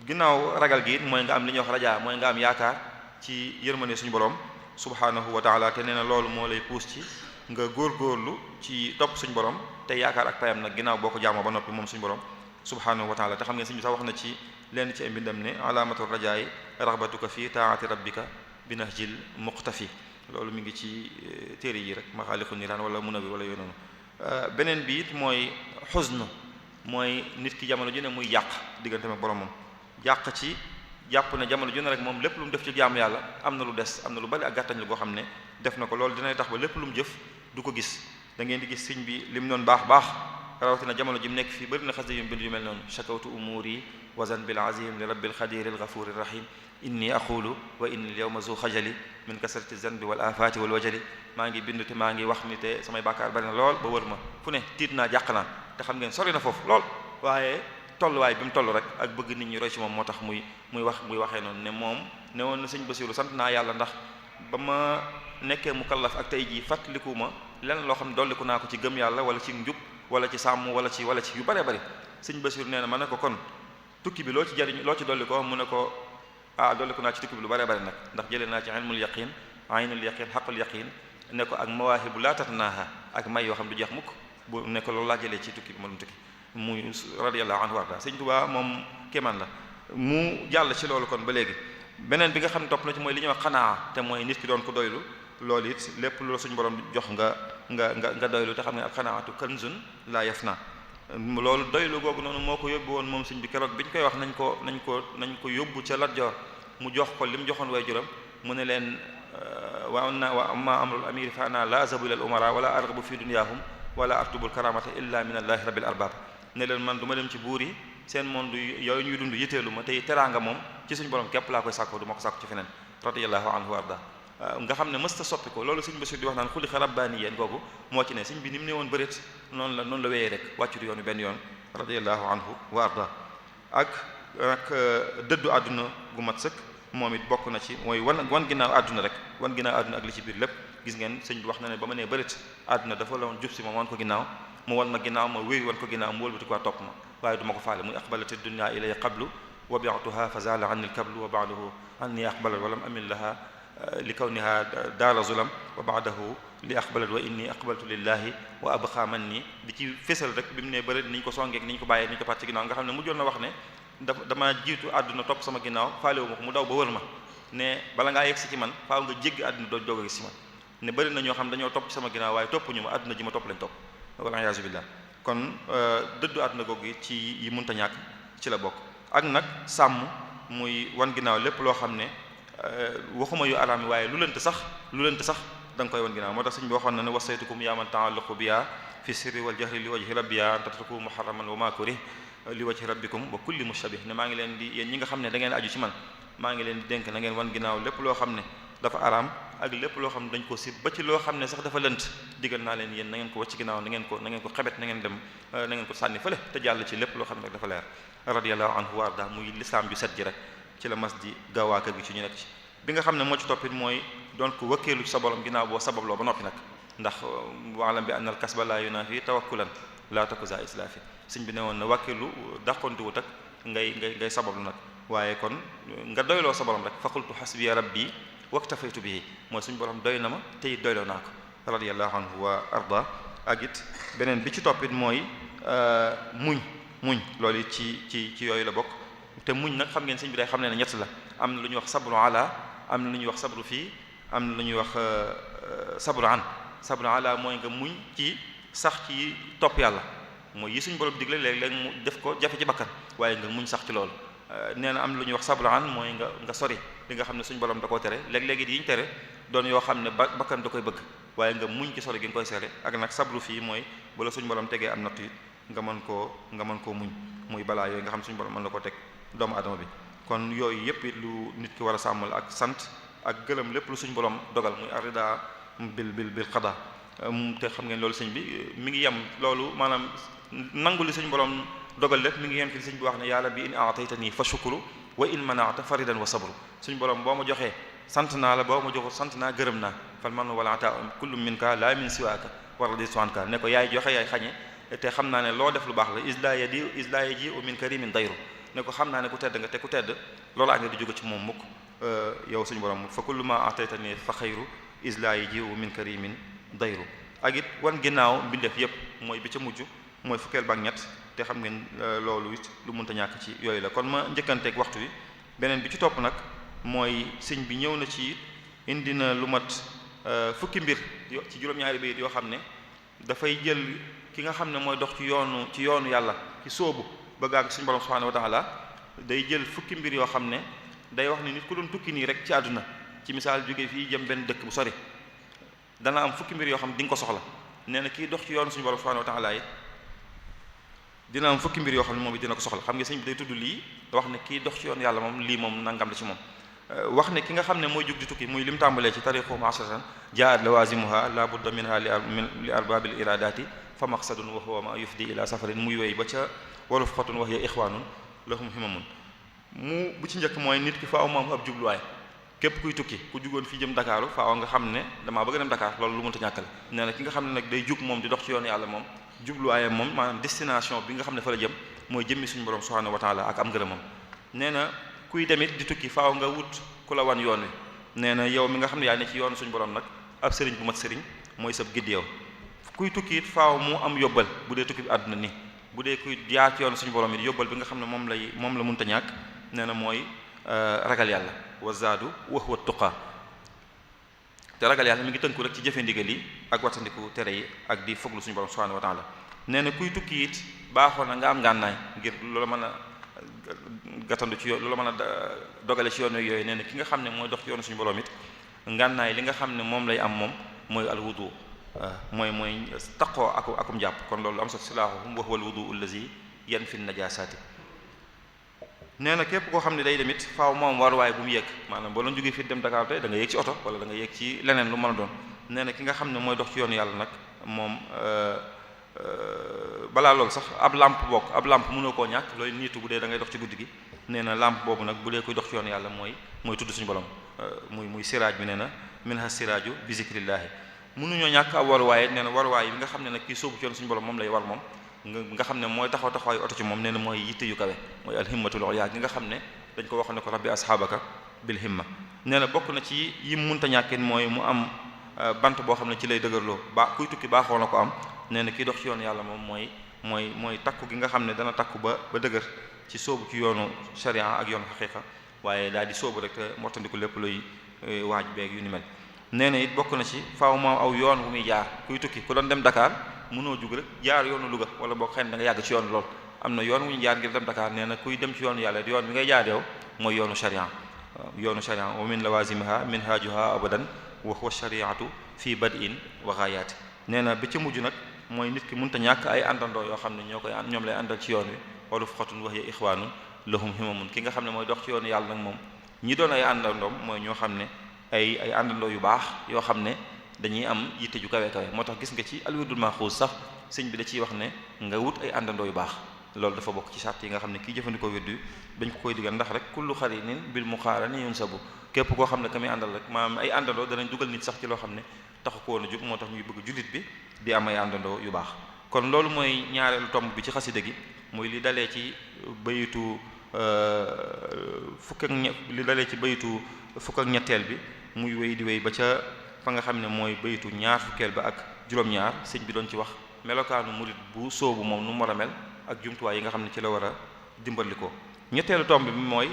ginnaaw ragal gi it mooy nga am li ñuy wax rajaa mooy nga am yaakaar ci yërmande suñu borom subhanahu wa taala te nee na loolu moo lay pousse ci nga góorgóorlu ci topp suñu borom te yaakaar ak payam nag ginnaaw boo ko jaamoo ba noppi moom suñu borom subhanahu wa taala. te xam ngeen sëñ bi sax wax na ci lenn ci ay mbindam ne alaamatu rajaay raxbatuka fi taati rabbika binahjil muqtafi. loolu mi ngi ci téere yi rek maxaaliqu niraan wala munawi wala yooyu noonu. beneen bi it mooy xusn mooy nit ki jamono ju ne muy yàq diggante ak boromam yàq ci jàpp ne jamono ju ne rek moom lépp lu mu def ci jaamu yàlla am na lu des am na lu bari ak gàttañ lu goo xam ne def na ko loolu dina tax ba lépp lu mu jëf du ko gis. da ngeen di gis sëñ bi lim noonu baax rawatina jamono ji mu nekk fii bëri na xas yu bind yu mel noonu shakawtu umuri wazan bil azim li rabbil xadir al ghafur ar rahim inni aqulu wa inni al yawma zu xajali min kasrati zanbi wal afati wal wajali. maa ngi bind te maa ngi wax ni te samay bàkkaar bari na lool ba wër ma fu ne tiit naa jàq naa te xam ngeen sori na foofu lool waaye tolluwaay bi mu toll rek ak bëgg nit ñi roy ci moom moo tax muy waxee noonu ne moom ne woon na sëñ Basiru sant naa yàlla ndax ba ma nekkee mukallaf ak tey jii fàttaliku ma lenn loo xam ne dolliku naa ko ci gëm yàlla wala ci njub wala ci sàmm wala ci yu bare bari. sëñ Basiru nee na ma ne ko kon tukki bi loo ci jariñ loo ci dolli ko mu ne ko dolliku naa ci tukki bi lu bare bari nag ndax jëlee naa ci ilmul yaqin aynul yaqin xaqul yaqin ne ko ak mawaahibu laa tatnaaha ak may yoo xam du jeex mukk bu ne ko loolu laa jëlee ci tukki bi ma doon tukki muy radiyallahu anhu warda. sëñ Tuubaa moom kéemaan la mu jàll ci loolu kon ba léegi. beneen bi nga xam ne topp na ci mooy li ñuy wax xanaa te mooy nit ki doon ko doylu loolu it lépp lu la suñu borom jox nga doylu te xam ne ak xanaatu kanzun la yafna. loolu doylu googu noonu moo ko yóbbu woon moom sëñ bi keroog bi ñu koy wax nañ ko yóbbu ca Lat Joor mu jox ko li mu joxoon way juram mu ne leen wa amma amrul amiri fa ana la azabu ila al umara wala arghabu fi dunyahum wala artubul karamata illa min allahi rabbil arbab. ne leen man du ma dem ci buur yi seen monde yooyu ñuy dund yitteelu ma tey teraanga moom ci suñu borom képp laa koy sàkko du ma ko sàkko ci feneen radiyallahu anhu wa arda. nga xam ne mësta soppi ko loolu sëñ Basiru di wax naan xuliqa rabbaaniyan googu moo ci ne sëñ bi ni mu ne woon bëreet noonu la wéyee rek wàccut yoon wi benn yoon radiyallahu anhu wa arda. ak dëddu àdduna gu mat sëkk moom it bokk na ci mooy wan ginnaaw àdduna rek wan ginnaaw àdduna ak li ci biir lépp. gis ngeen sëñ bi wax na ne ba ma nee bëreet àdduna dafa la woon jub si ma wan ko ginnaaw mu wan ma ginnaaw ma wéy wan ko ginnaaw mu wëlbati ko topp ma waaye du ma ko faale muy aqbalati dunya ilay qablu wa bi'tuha fa zala anni al-kablu wa ba'dahu anni aqbalat wa lam amil laha li kawniha daara zulam wa ba'dahu li aqbalat wa inni aqbaltu lillahi wa abqa manni di ci fésal rek bi mu ne bëri niñ ko songeek niñ ko bàyyee niñ ko pàcc ginnaaw nga xam ne mujjoon na wax ne dama jiitu àdduna topp sama ginnaaw faalewu ma ko mu daw ba wër ma ne bala ngaa yegg si ci man faaw nga jéggi àdduna doo doog a gis ci man ne bëri na ñoo xam dañoo topp ci sama ginnaaw waaye topp ñu ma àdduna ji ma topp lañ topp wala iyaazu billah. kon dëddu àdduna googu ci yi mënta ñàkk ci la bokk ak nag sàmm muy wan ginnaaw lépp loo xam ne waxuma yu araam yi waaye lu lënt sax da nga koy wan ginnaaw moo tax sëñ bi waxoon na ne wasaytukum yaa man ta'allaqu biya fi sirri wal jahri li wajhi rabbiya an tatruku muharraman wa ma kurih li wajhi rabbikum wa kulli mushabih ne maa ngi leen di yéen ñi nga xam ne da ngeen aju ci man maa ngi leen di dénk na ngeen wan ginnaaw lépp loo xam ne dafa araam ak lépp loo xam ne dañ ko sib ba ci loo xam ne sax dafa lënt digal naa leen yéen na ngeen ko wacc ginnaaw na ngeen ko xebet na ngeen dem na ngeen ko sànni fële te jàll ci lépp loo xam ne rek dafa leer radiyallahu anhu wa arda muy lislaam ju set ji rek ci la mas di gaawaa kër gi ci ñu nekk ci bi nga xam ne moo ci toppit mooy doon ko wëkkeelu ci sa borom ginnaaw boo sababloo ba noppi nag ndax waalam bi annal kasba la yunafi tawakkulan la takuza islafi sëñ bi ne woon na wàkkeelu dàqontuwut ak ngay sabablu nag waaye kon nga doyloo sa borom rek faqultu hasbiya rabbi waktafaytu bihi mooy suñu borom doy na ma te it doyloo naa ko radiyallahu anhu wa arda ak it beneen bi ci toppit mooy muñ loolu it ci yooyu la bokk te muñ nag xam ngeen sëñ bi day xam ne ñett la am na lu ñuy wax sabru ala am na lu ñuy wax sabru fii am na lu ñuy wax sabru ala mooy nga muñ ci sax ci topp yàlla mooy yi suñu borom digle léeg-léeg mu def ko jafe ci bakkan waaye nga muñ sax ci loolu nee na am na lu ñuy wax sabru an mooy nga sori li nga xam ne suñu borom da koo tere léeg-léegi yi ñu tere doon yoo xam ne bakkan da koy bëgg waaye nga muñ ci sori gi nga koy sere ak nag sabru fii mooy bu la suñu borom tegee am natt it nga mën koo muñ muy balaa yooyu nga xam suñu borom mën na ko teg doomu adama bi kon yooyu yëpp it lu nit ki war a sàmmal ak sant ak gërëm lépp lu suñu borom dogal muy arida bil qada te xam ngeen loolu sëñ bi mi ngi yem loolu maanaam nangu li suñu borom dogal lépp mi ngi yem ci sëñ bi wax ne yàlla bi in a'taytani fa shukru wa in mana'ta faridan wa sabru suñu borom boo ma joxee sant naa la boo ma joxul sant naa gërëm naa fal man wala ata kullu minka la min siwaaka wa raditu anka ne ko yaay joxe yaay xañe te xam naa ne loo def lu baax la isla yaji u min karimin dayru ne ko xam naa ne ku tedd nga te ku tedd loolu a nga di jóge ci moom mukk yow suñu borom fa kullu ma a'taytani fa xayru isla yaji u min karimin dayru ak it wan ginnaaw mbindeef yépp mooy bi ca mujj mooy fukkeel ba ak ñett te xam ngeen loolu it lu mënta ñàkk ci yooyu la kon ma njëkkanteeg waxtu wi beneen bi ci topp nag mooy sëñ bi ñëw na ci indi na lu mat fukki mbir ci juróom-ñaari bayit yoo xam ne dafay jël ki nga xam ne mooy dox ci yoonu yàlla ci sóobu bëgg ak suñu borom subhanahu wa ta'ala day jël fukki mbir yoo xam ne day wax ne nit ku doon tukki nii rek ci àdduna ci misaal jóge fii jëm benn dëkk bu sori dana am fukki mbir yoo xam ne di nga ko soxla nee na kii dox ci yoonu suñu borom subhanahu wa ta'ala yi dina am fukki mbir yoo xam ne moom it dina ko soxla xam nga sëñ bi day tudd lii wax ne kii dox ci yoonu yàlla moom lii moom nangam la ci moom wax ne ki nga xam ne mooy jóg di tukki muy lim tàmbalee ci tariqu ma'asharatan jaat lawazimuha la budda minha li arbabil iradati fa maqsadun wa huwa ma yufdi ila safarin muy wéy ba ca waluf xotun wax ya ixwanun lahum himamun bu ci njëkk mooy nit ki faaw moom ab jubluwaay képp kuy tukki ku jugoon fii jëm Dakaaru faaw nga xam ne damaa bëgg dem Dakar loolu lu mënta ñàkk la nee na ki nga xam ne nag day jug moom di dox ci yoonu yàlla moom jubluwaayam moom maanaam destination bi nga xam ne fa la jëm mooy jëmmi suñu borom subhanahu wa ta'ala ak am ngërëmam nee na kuy demit di tukki faaw nga wut ku la wan yoon wi nee na yow mi nga xam ne yaa ne ci yoonu suñu borom nag ab sëriñ bu mat sëriñ mooy sab gidd yow kuy tukki it faaw mu am yóbbal bu dee tukki bi àdduna ni bu dee kuy jaar ci yoonu suñu borom it yóbbal bi nga xam ne moom la mënta ñàkk nee na mooy ragal yàlla wa zaadu wa huwa tuqa te ragal yàlla mi ngi tënku rek ci jëfe ndigal yi ak wattandiku tere yi ak di foglu suñu borom subhanahu wa ta'ala nee na kuy tukki it baaxoo na nga am ngànnaay ngir loola mën a gàttandu ci yoon loola mën a dogale ci yoon yooyu nee na ki nga xam ne mooy dox ci yoonu suñu borom it ngànnaay li nga xam ne moom lay am moom mooy al wudu mooy taqoo akum jàpp kon loolu am sa silaahuhum wa huwa al wudu allazi yanfi najasati nee na képp koo xam ne day demit faaw moom waruwaay bu mu yéeg maanaam boo doon jógee fii dem Dakar tey da nga yéeg ci oto wala da nga yéeg ci leneen lu mën a doon nee na ki nga xam ne mooy dox ci yoonu yàlla nag moom balaa loolu sax ab lampe mënoo koo ñàkk looy niitu bu dee da ngay dox ci guddi gi nee na lampe boobu nag bu dee koy dox ci yoonu yàlla mooy tudd suñu borom muy siraaj bi nee na minha siraaju bi zikrillahi mënuñoo ñàkk ab waruwaay nee na waruwaay bi nga xam ne nag kii sóobu ci yoonu suñu borom moom lay war moom nga xam ne mooy taxawaayu oto ci moom nee na mooy yitte yu kawe mooy alhimmatul ulya gi nga xam ne dañ ko waxoon ne ko rabbi asxaabaka bil himma nee na bokk na ci yi munta ñàkkeen mooy mu am bant boo xam ne ci lay dëgërloo kuy tukki baaxoo na ko am nee na kii dox ci yoonu yàlla moom mooy takku gi nga xam ne dana takku ba dëgër ci sóobu ci yoonu sharia ak yoonu xaqiqa waaye daal di sóobu rek te mottandiku lépp luy waaj beeg yu ni mel nee na it bokk na ci faaw moom aw yoon bu muy jaar kuy tukki ku doon dem Dakar mënoo jug rek jaar yoonu Louga wala boo xëy na da nga yàgg ci yoon lool am na yoon wu ñu jaar ngir dem Dakar nee na kuy dem ci yoonu yàlla yoon bi ngay jaar yow mooy yoonu sharia yoonu sharia wa min lawazimiha minhajuha abadan wa huwa shariatu fi bad'in wa ghayat nee na bi ci mujj nag mooy nit ki mënta ñàkk ay àndandoo yoo xam ne ñoom lay àndal ci yoon wi wala fuqatun wa hiya ixwanun lahum himamun ki nga xam ne mooy dox ci yoonu yàlla nag moom ñi doon ay àndandoom mooy ñoo xam ne ay àndandoo yu baax yoo xam ne dañuy am yitte ju kawe kawe moo tax gis nga ci alwirdul maxuus sax sëñ bi da ciy wax ne nga wut ay àndandoo yu baax loolu dafa bokk ci sart yi nga xam ne kii jëfandikoo wirdu dañ ko koy digal ndax rek kullu xarinin bil muqarani yunsabu képp koo xam ne ka muy àndal rek maanaam ay àndandoo danañ dugal nit sax ci loo xam ne taxu ko woon a jóg moo tax ñuy bëgg jullit bi di am ay àndandoo yu baax kon loolu mooy ñaareelu tomb bi ci xasida gi muy li dalee ci bayitu li dalee ci bayitu fukk ak ñetteel bi muy wéy di wéy ba ca fa nga xam ne mooy bayitu ñaar fukkeel ba ak juróom-ñaar sëñ bi doon ci wax melokaanu murit bu soobu moom nu mu war a mel ak jumtuwaay yi nga xam ne ci la war a dimbali ko ñetteelu tomb bi mooy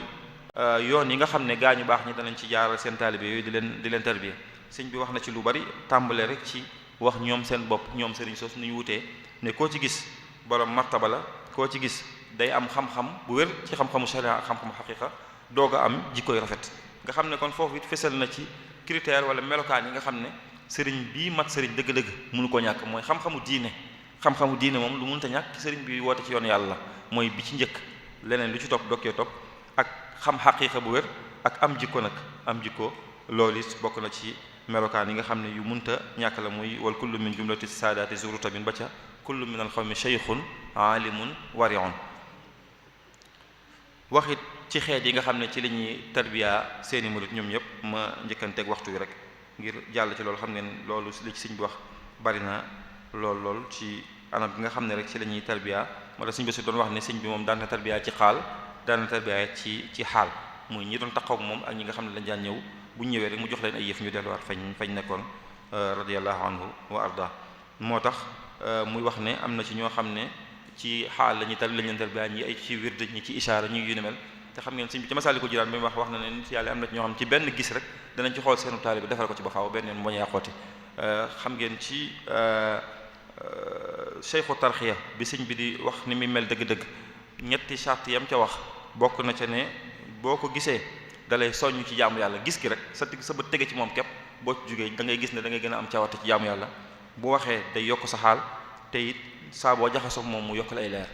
yoon yi nga xam ne gaa ñu baax ñi danañ ci jaaral seen taalibe yooyu di leen tarbiya sëñ bi wax na ci lu bari tàmbale rek ci wax ñoom seen bopp ñoom sëriñ sos nu ñu wutee ne koo ci gis borom martaba la koo ci gis day am xam-xam bu wér ci xam-xamu sharia ak xam-xamu xaqiqa doog a am jikkoy rafet nga xam ne kon foofu it fesal na ci critère wala melokaan yi nga xam ne sëriñ bii mat sëriñ dëgg-dëgg mënu ko ñàkk mooy xam-xamu diine moom lu mënta ñàkk sëriñ bi woote ci yoon yàlla mooy bi ci njëkk leneen lu ci topp dokkee topp ak xam xaqiqa bu wér ak am jikko nag am jikko loolu it bokk na ci melokaan yi nga xam ne yu munta ñàkk la muy wal kullu min jumlati saadaati zuruta min ba ca kullu min al xawmi shaykhun aalimun wari'un waxit ci xeet yi nga xam ne ci la ñuy tarbiya seeni murit ñoom ñëpp ma njëkkanteeg waxtu wi rek ngir jàll ci loolu xam ngeen loolu li ci sëñ bi wax bari na lool ci anam bi nga xam ne rek ci la ñuy tarbiya moo tax sëñ bi si doon wax ne sëñ bi moom daan na tarbiya ci xaal daan na tarbiya ci xaal muy ñi doon taxaw ak moom ak ñi nga xam ne lañ daan ñëw bu ñëwee rek mu jox leen ay yëf ñu delluwaat fañ nekkoon radiyallahu anhu wa arda moo tax muy wax ne am na ci ñoo xam ne ci xaal lañ leen tarbiya ñi ay ci wird ñi ci ishaara ñi yu ni mel te xam ngeen sëñ bi ci Masaalikul Jinaan bi wax na ne nit yàlla am na ci ñoo xam ci benn gis rek danañ ci xool seenu taalibe defal ko ci ba faaw benn yoon mu bañ a yàqooti xam ngeen ci Cheikhu Tarxiya bi sëñ bi di wax ni muy mel dëgg-dëgg ñetti charte yam ca wax bokk na ca ne boo ko gisee dalay soññ ci jaamu yàlla gis gi rek sa bët tege ci moom képp boo ci jógee da ngay gis ne da ngay gën a am cawarte ci jaamu yàlla bu waxee day yokk sa xaal te it saa boo jaxasoo moom mu yokk la ay leer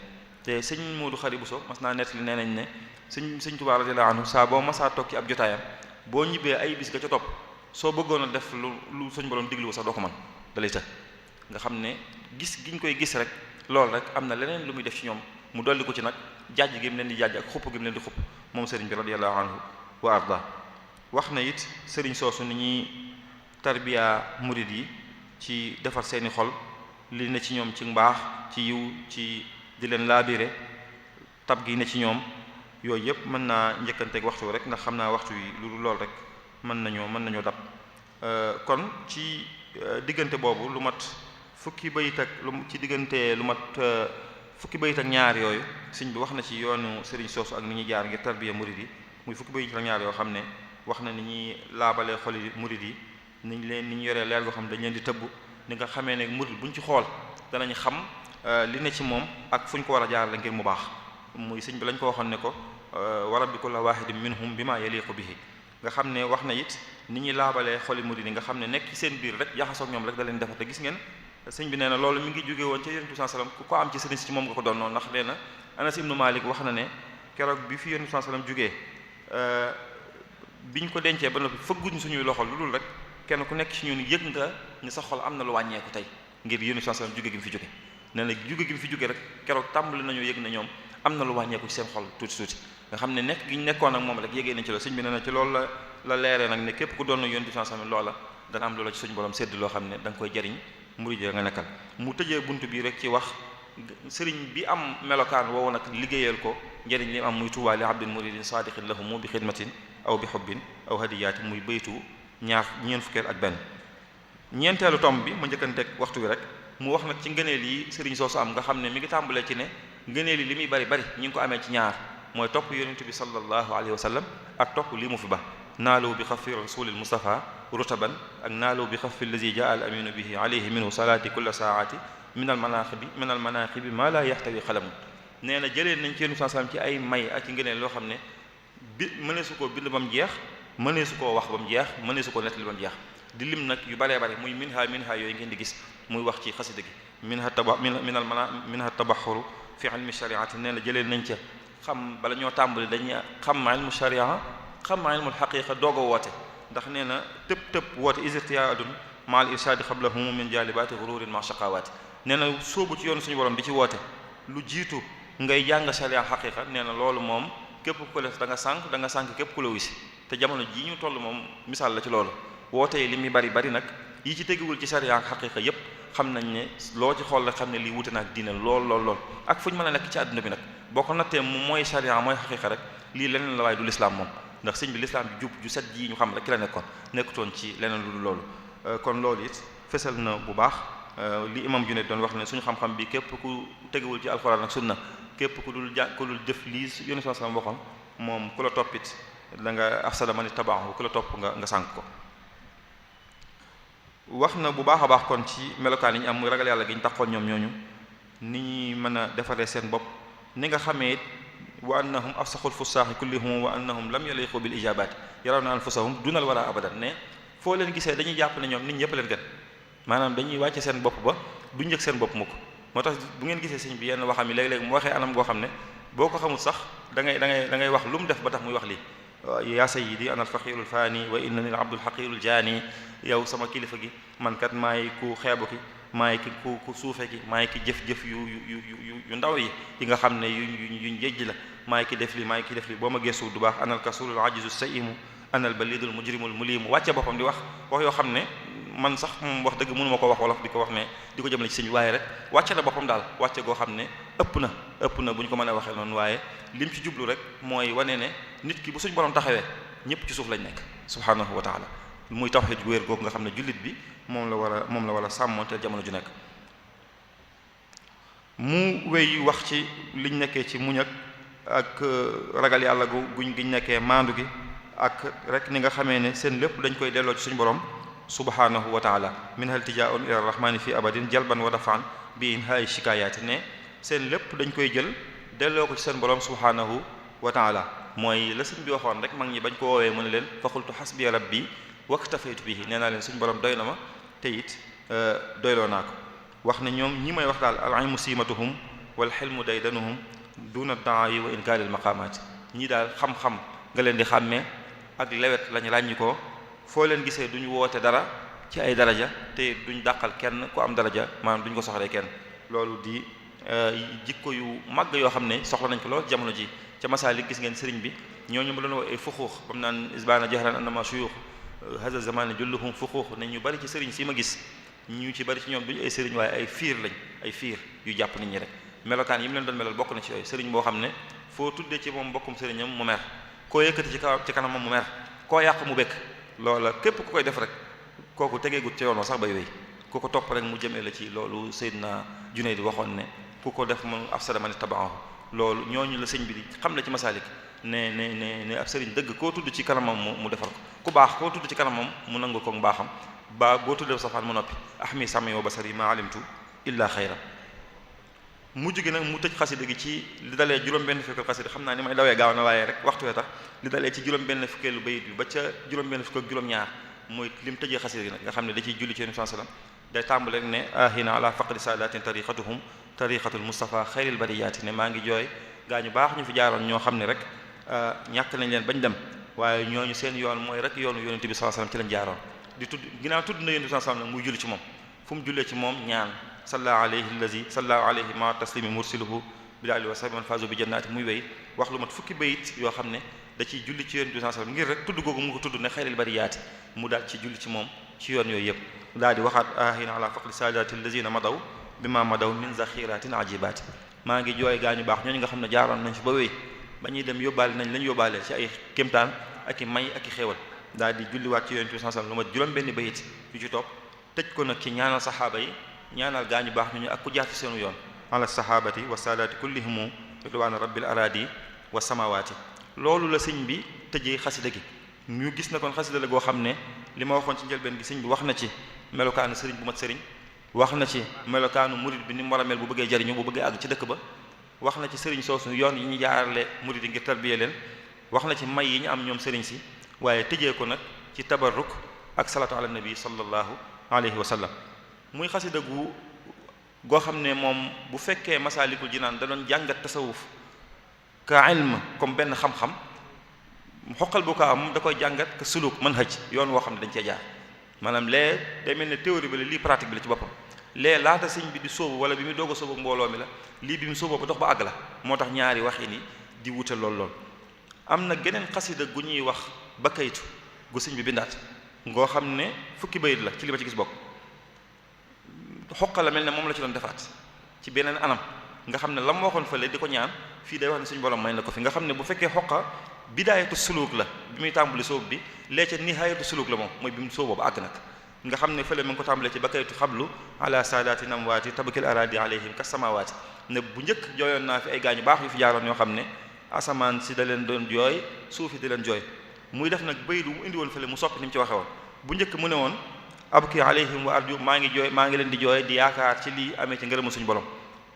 te sëñ Moodu Xari Buso mas naa nettali nee nañ ne sëñ Tuubaa radiyallaahu anhu saa boo masaa toog ci ab jotaayam boo ñibbee ay bis ga ca topp soo bëggoon a def lu suñ borom diglu sax doo ko mën dalay të nga xam ne gis giñ koy gis rek loolu rek am na leneen lu muy def ci ñoom mu dolli ko ci nag jaaj gi mu leen di jaaj ak xupp gi mu leen di xupp moom sëriñ bi radiyallahu anhu wa arda wax na it sëriñ soosu ni ñuy tarbiya murid yi ci defar seeni xol li ne ci ñoom ci mbaax ci yiw ci di leen laabire tab gi ne ci ñoom yooyu yëpp mën naa njëkkanteeg waxtu rek ndax xam naa waxtu yi lu lool rek mën nañoo dab kon ci diggante boobu lu mat fukki bayit ak ñaar yooyu sëñ bi wax na ci yoonu sëriñ soosu ak ni ñuy jaar ngir tarbiya murid yi muy fukki bayit ak ñaar yoo xam ne wax na ni ñuy laabalee xoli murid yi ni ñu yoree leer goo xam ne dañ leen di tëbb ni nga xamee ne murid buñ ci xool danañ xam li ne ci moom ak fu ñu ko war a jaarale ngir mu baax muy sëñ bi lañ ko waxoon ne ko wa rabbi kulli waahidin minhum bima yaliqu bihi nga xam ne wax na it ni ñuy laabalee xoli murid yi nga xam ne nekk ci seen biir rek jaxasoo ak ñoom rek da leen defar te gis ngeen sëñ bi nee na loolu mi ngi jóge woon ca Yonent bi sallam ku ko am ci sëriñ si ci moom nga ko doon noonu ndax nee na Anas ibnu Malik wax na ne keroog bi fi Yonent bi sallam jógee biñ ko dencee ba noppi fëgguñ suñuy loxo lu dul rek kenn ku nekk ci ñun yëg nga ni sa xol am na lu wàññeeku tey ngir Yonent bi sallam jóge gi mu fi jóge nee na jóge gi mu fi jóge rek keroog tàmbali nañoo yëg na ñoom am na lu wàññeeku ci seen xol tuuti nga xam ne nekk gi ñu nekkoon ak moom rek yégee nañ ci loolu sëñ bi nee na ci loolu la leeree nag ne képp ku doon Yonent bi sallam loola dana am loola ci suñu borom sédd loo xam ne da nga koy jariñ murid nga nekkal mu tëjee bunt bi rek ci wax sëriñ bi am melokaan woowu nag liggéeyal ko njëriñ li am muy tuubaa li abdin muridin saadiqin lahumu bi xidmatin aw bi xubbin aw hadiyaati muy baytu ñeent fukkeel ak benn ñeenteelu tomb bi ma njëkkanteeg waxtu wi rek mu wax nag ci ngëneel yi sëriñ soosu am nga xam ne mi ngi tàmbalee ci ne ngëneel yi li muy bari ñi ngi ko amee ci ñaar mooy topp yonent bi sallallahu alayhi wa sallam ak topp li mu fi ba naalu bi xafi rasulil mustafa rutaban ak naalu bi xafi allazi jaa al aminu bihi alayhi minhu salaati kulla saati min al manaqibi ma la yaxtawi xalamu nee na jëlee nañ ci yonent sallam ci ay may ak ci ngëneel loo xam ne mëneesu koo bind ba mu jeex mëneesu koo wax ba mu jeex mëneesu koo nettali ba mu jeex di lim nag yu baree bare muy minha yooyu ngeen di gis muy wax ci xasida gi minha tabaxuru fi ilmi shariati nee na jëlee nañ ca xam bala ñoo tàmbali dañuy xam ilmu sharia xam ilmul xaqiqa doog a woote ndax nee na tëb woote isirtiyaadun maal irshadi xablahum min jalibaati gururin ma shaqawaati nee na sóobu ci yoonu suñu borom di ci woote lu jiitu ngay jàng sharia xaqiqa nee na loolu moom képp ku ko def da nga sànq képp ku la wisi te jamono jii ñu toll moom misaal la ci loolu woote yi li muy bari nag yi ci teguwul ci sharia ak xaqiqa yépp xam nañ ne loo ci xool rek xam ne lii wute na ak diine lool ak fu ñu mën a nekk ci àdduna bi nag boo ko nattee mooy sharia mooy xaqiqa rek lii leneen la waaye du lislaam moom ndax sëñ bi lislaam bi jub ju set ji ñu xam rek ki la nekkutoon ci leneen lu dul loolu kon loolu it fesal na bu baax li imam Junayd doon wax ne suñu xam-xam bi képp ku teguwul ci alxuraan ak sunna képp ku dul jëf lii yónni sallallahu alayhi wasallam waxoon moom ku la toppit da nga afsada man ittaba'ahu ku la topp nga sànq ko wax na bu baax a baax kon ci melokaan yi ñu am muy ragal yàlla gi ñu taxoon ñoom ñooñu ni ñuy mën a defaree seen bopp ni nga xamee it wa annahum afsaxul fusaaxi kullihum wa annahum lam yaliqu bil ijabaati yarawna anfusahum dunal wara abadan ne foo leen gisee dañuy jàpp ne ñoom nit ñëpp leen gën maanaam dañuy wàcce seen bopp ba du njëkk seen bopp mukk moo tax bu ngeen gisee sëñ bi yenn waxam yi léeg-léeg mu waxee anam goo xam ne boo ko xamul sax da ngay wax lu mu def ba tax muy wax lii yaa sayyidi ana alfaqirul faani wa innani al abdul haqirul jaani yow sama kilifa gi man kat maay ku xeebu ki maay ki ku suufe ki maay ki jëf-jëf yu ndaw yi nga xam ne yuñ yejj la maay ki def li boo ma gëstu du baax ana al kasulul ajizu saimu ana al balidul mujrimul mulimu wàcce boppam di wax yoo xam ne man sax moom wax dëgg mënuma ko wax wolof di ko wax ne di ko jëmale ci sëñ bi waaye rek wàcce na boppam daal wàcce goo xam ne ëpp na bu ñu ko mën a waxee noonu waaye lim ci jublu rek mooy wane ne nit ki bu suñ borom taxawee ñëpp ci suuf lañ nekk subhanahu wa taala muy tawhid gu wér googu nga xam ne jullit bi moom la war a sàmmonte jamono ju nekk mu wéy wax ci liñ nekkee ci muñ ak ragal yàlla giñ nekkee maandu gi ak rek ni nga xamee ne seen lépp dañ koy delloo ci suñu borom subhanahu wa taala min hal tijaa'un ila rahmani fi abadin jalban wa dafan bi inhaay shikayaati ne seen lépp dañ koy jël delloo ko ci seen borom subhanahu wa taala mooy la sëñ bi waxoon rek mag ñi bañ ko woowee mu ne leen fa qultu hasbi rabbi waktafaytu bihi nee naa leen suñu borom doy na ma te it doyloo naa ko wax ne ñoom ñi may wax daal al ilmu simatuhum wal hilmu daydanuhum duna daayi wa inkaaril maqaamaati ñii daal xam-xam nga leen di xàmmee ak lewet lañ ràññi ko foo leen gisee duñu woote dara ci ay daraja te duñ dàqal kenn ku am daraja maanaam duñ ko soxlee kenn loolu di jikko yu màgg yoo xam ne soxla nañ ko lool jamono ji ca masaalik gis ngeen sëriñ bi ñooñu mu doon wax ay fuxuux ba mu naan isbaana jahran annama shuyuux hada zamani julluhum fuxuux ne ñu bari ci sëriñ si ma gis ñu ci bari ci ñoom duñu ay sëriñ waaye ay fiir lañ ay fiir yu jàpp nit ñi rek melokaan yi mu leen doon melal bokk na ci yooyu sëriñ boo xam ne foo tuddee ci moom mbokkum sëriñam mu mer koo yëkkati ci kanamam mu mer koo yàq mu bekk loola képp ku koy def rek kooku tegeegut ca yoon wa sax bay wéy ku ko topp rek mu jëmee la ci loolu Seydina Junayd di waxoon ne ku ko def mu afsada man ittaba'ahu loolu ñooñu la sëñ bi di xam la ci masaalik ne ab sëriñ dëgg koo tudd ci kanamam mu defar ko ku baax koo tudd ci kanamam mu nangu ko mbaaxam ba boo tuddee safaan mu noppi ahmi sam'i wa basari ma alimtu illa xayra mujj gi nag mu tëj xasida gi ci li dalee juróom-benn fukkeelu xasida xam naa ni may dawee gaaw na waaye rek waxtu wee tax li dalee ci juróom-benn fukkeelu bayit bi ba ca juróom-benn fukk ak juróom-ñaar mooy lim tëjee xasida gi nag nga xam ne da ciy julli ci Yonent sallallahu alayhi wasallam day tàmbale rek ne ahina ala faqdi saadatin tariqatuhum tariqatul mustafa xayril bariyaati ne maa ngi jooy gaa ñu baax ñu fi jaaroon ñoo xam ne rek ñàkk nañ leen bañ dem waaye ñooñu seen yoon mooy rek yoonu Yonent bi sallallahu alayhi wasallam ci lañ jaaroon di tudd ginnaaw tudd na Yonent bi sallallahu alayhi wasallam nag muy julli ci moom fu mu jullee ci moom ñaan salla alayhi allazi salla alayhi ma taslimi mursiluhu bil ali wa sahbi man fazu bi jannati muy wéy wax lu mat fukki bayit yoo xam ne da ciy julli ci Yonent bi sallallahu alayhi wasallam ngir rek tudd googu mu ko tudd ne xayril bariyaati mu daal ci julli ci moom ci yoon yooyu yëpp daal di waxaat ahina ala faqdi saadati allazina madaw bima madaw min zaxiratin ajibaati maa ngi jooy gaañu baax ñooñu nga xam ne jaaroon nañ fi ba wéy ba ñuy dem yóbbaale nañ lañ yóbbaale ci ay kémtaan ak i may ak i xéewal daal di julliwaat ci Yonent bi sallallahu alayhi wasallam lu mat juróom-benn bayit yu ci topp tëj ko nag ci ñaanal saxaaba yi ñaanal gaañu baax ñooñu ak ku jaar ci seenu yoon ala sahabati wa saadaati kullihim ridwaana rabbil aradi wa samawaati loolu la sëñ bi tëjee xasida gi ñu gis na kon xasida la goo xam ne li ma waxoon ci njëlbeen gi sëñ bi wax na ci melokaanu sëriñ bu mat sëriñ wax na ci melokaanu murid bi ni mu war a mel bu bëggee jariñu bu bëggee àgg ci dëkk ba wax na ci sëriñ soosu yoon yi ñu jaarale murid yi ngir tarbiye leen wax na ci may yi ñu am ñoom sëriñ si waaye tëjee ko nag ci tabarruk ak salatu ala nabi sallallahu alayhi wa sallam muy xasida goo xam ne moom bu fekkee Masaalikul Jinaan da doon jàngat tasawuf ka ilm comme benn xam-xam xoqal bu ko am da koy jàngat ka suluk manhaj yoon woo xam ne dañ cee jaar maanaam lee day mel ne théorie bi la lii pratique bi la ci boppam lee laata sëñ bi di sóobu wala bi muy doog a sóobu mbooloo mi la lii bi mu sóoboo ba dox ba àgg la moo tax ñaari waxi ni di wute lool am na geneen xasida gu ñuy wax Bakaytu gu sëñ bi bindaat ngoo xam ne fukki bayit la ci li ma ci gis bokk xoqa la mel ne moom la ci doon defaat ci beneen anam nga xam ne la mu waxoon fële di ko ñaan fii day wax ne suñu borom may na ko fi nga xam ne bu fekkee xoqa bidaayatu suluk la bi muy tàmbali sóob bi lee ca nihaayatu suluk la moom mooy bi mu sóoboo ba àgg nag nga xam ne fële mu ngi ko tàmbalee ci Bakaytu xablu ala saadaati namwaati tabakil aradi alayhim kas samawaati ne bu njëkk jooyoon naa fi ay gaañu baax yu fi jaaroon yoo xam ne asamaan si da leen doon jooy suufi di leen jooy muy def nag bayit bu mu indi woon fële mu soppi ni mu ci waxe woon bu njëkk mu ne woon abki alayhim wa arju maa ngi leen di jooy di yaakaar ci lii amee ci ngërëmu suñu borom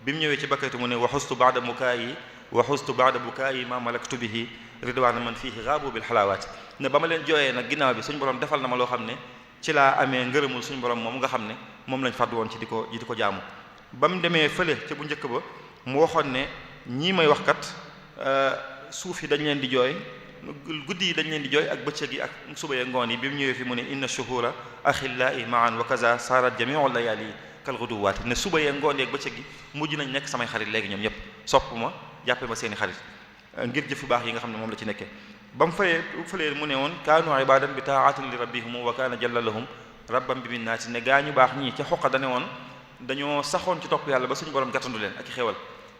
bi mu ñëwee ci Bakaytu mu ne wa xustu baada mukaayi wa xustu baada bukaayi ma malaktu bihi ridwaana man fiihi gaabu bil xalaawaati ne ba ma leen jooyee nag ginnaaw bi suñu borom defal na ma loo xam ne ci laa amee ngërëmul suñu borom moom nga xam ne moom lañ fàddu woon ci di ko jaamu ba mu demee fële ca bu njëkk ba mu waxoon ne ñii may wax kat suuf yi dañ leen di jooy guddi yi dañ leen di jooy ak bëccëg yi ak suba ya ngoon yi bi mu ñëwee fi mu ne inna shuhura axillaa'i ma'an wa kaza sarat jami'u layaali kal ghuduwaati ne suba ya ngoon yi ak bëccëg yi mujj nañ nekk samay xarit léegi ñoom ñëpp sopp ma jàppe ma seeni xarit ngir jëf yu baax yi nga xam ne moom la ci nekkee ba mu fëlee mu ne woon kaanu ibadan bi taatin li rabbihum wa kaana jalla lahum rabban bi minnaati ne gaa ñu baax ñii ca xoqa dane woon dañoo saxoon ci topp yàlla ba suñu borom gàttandu leen ak i xewal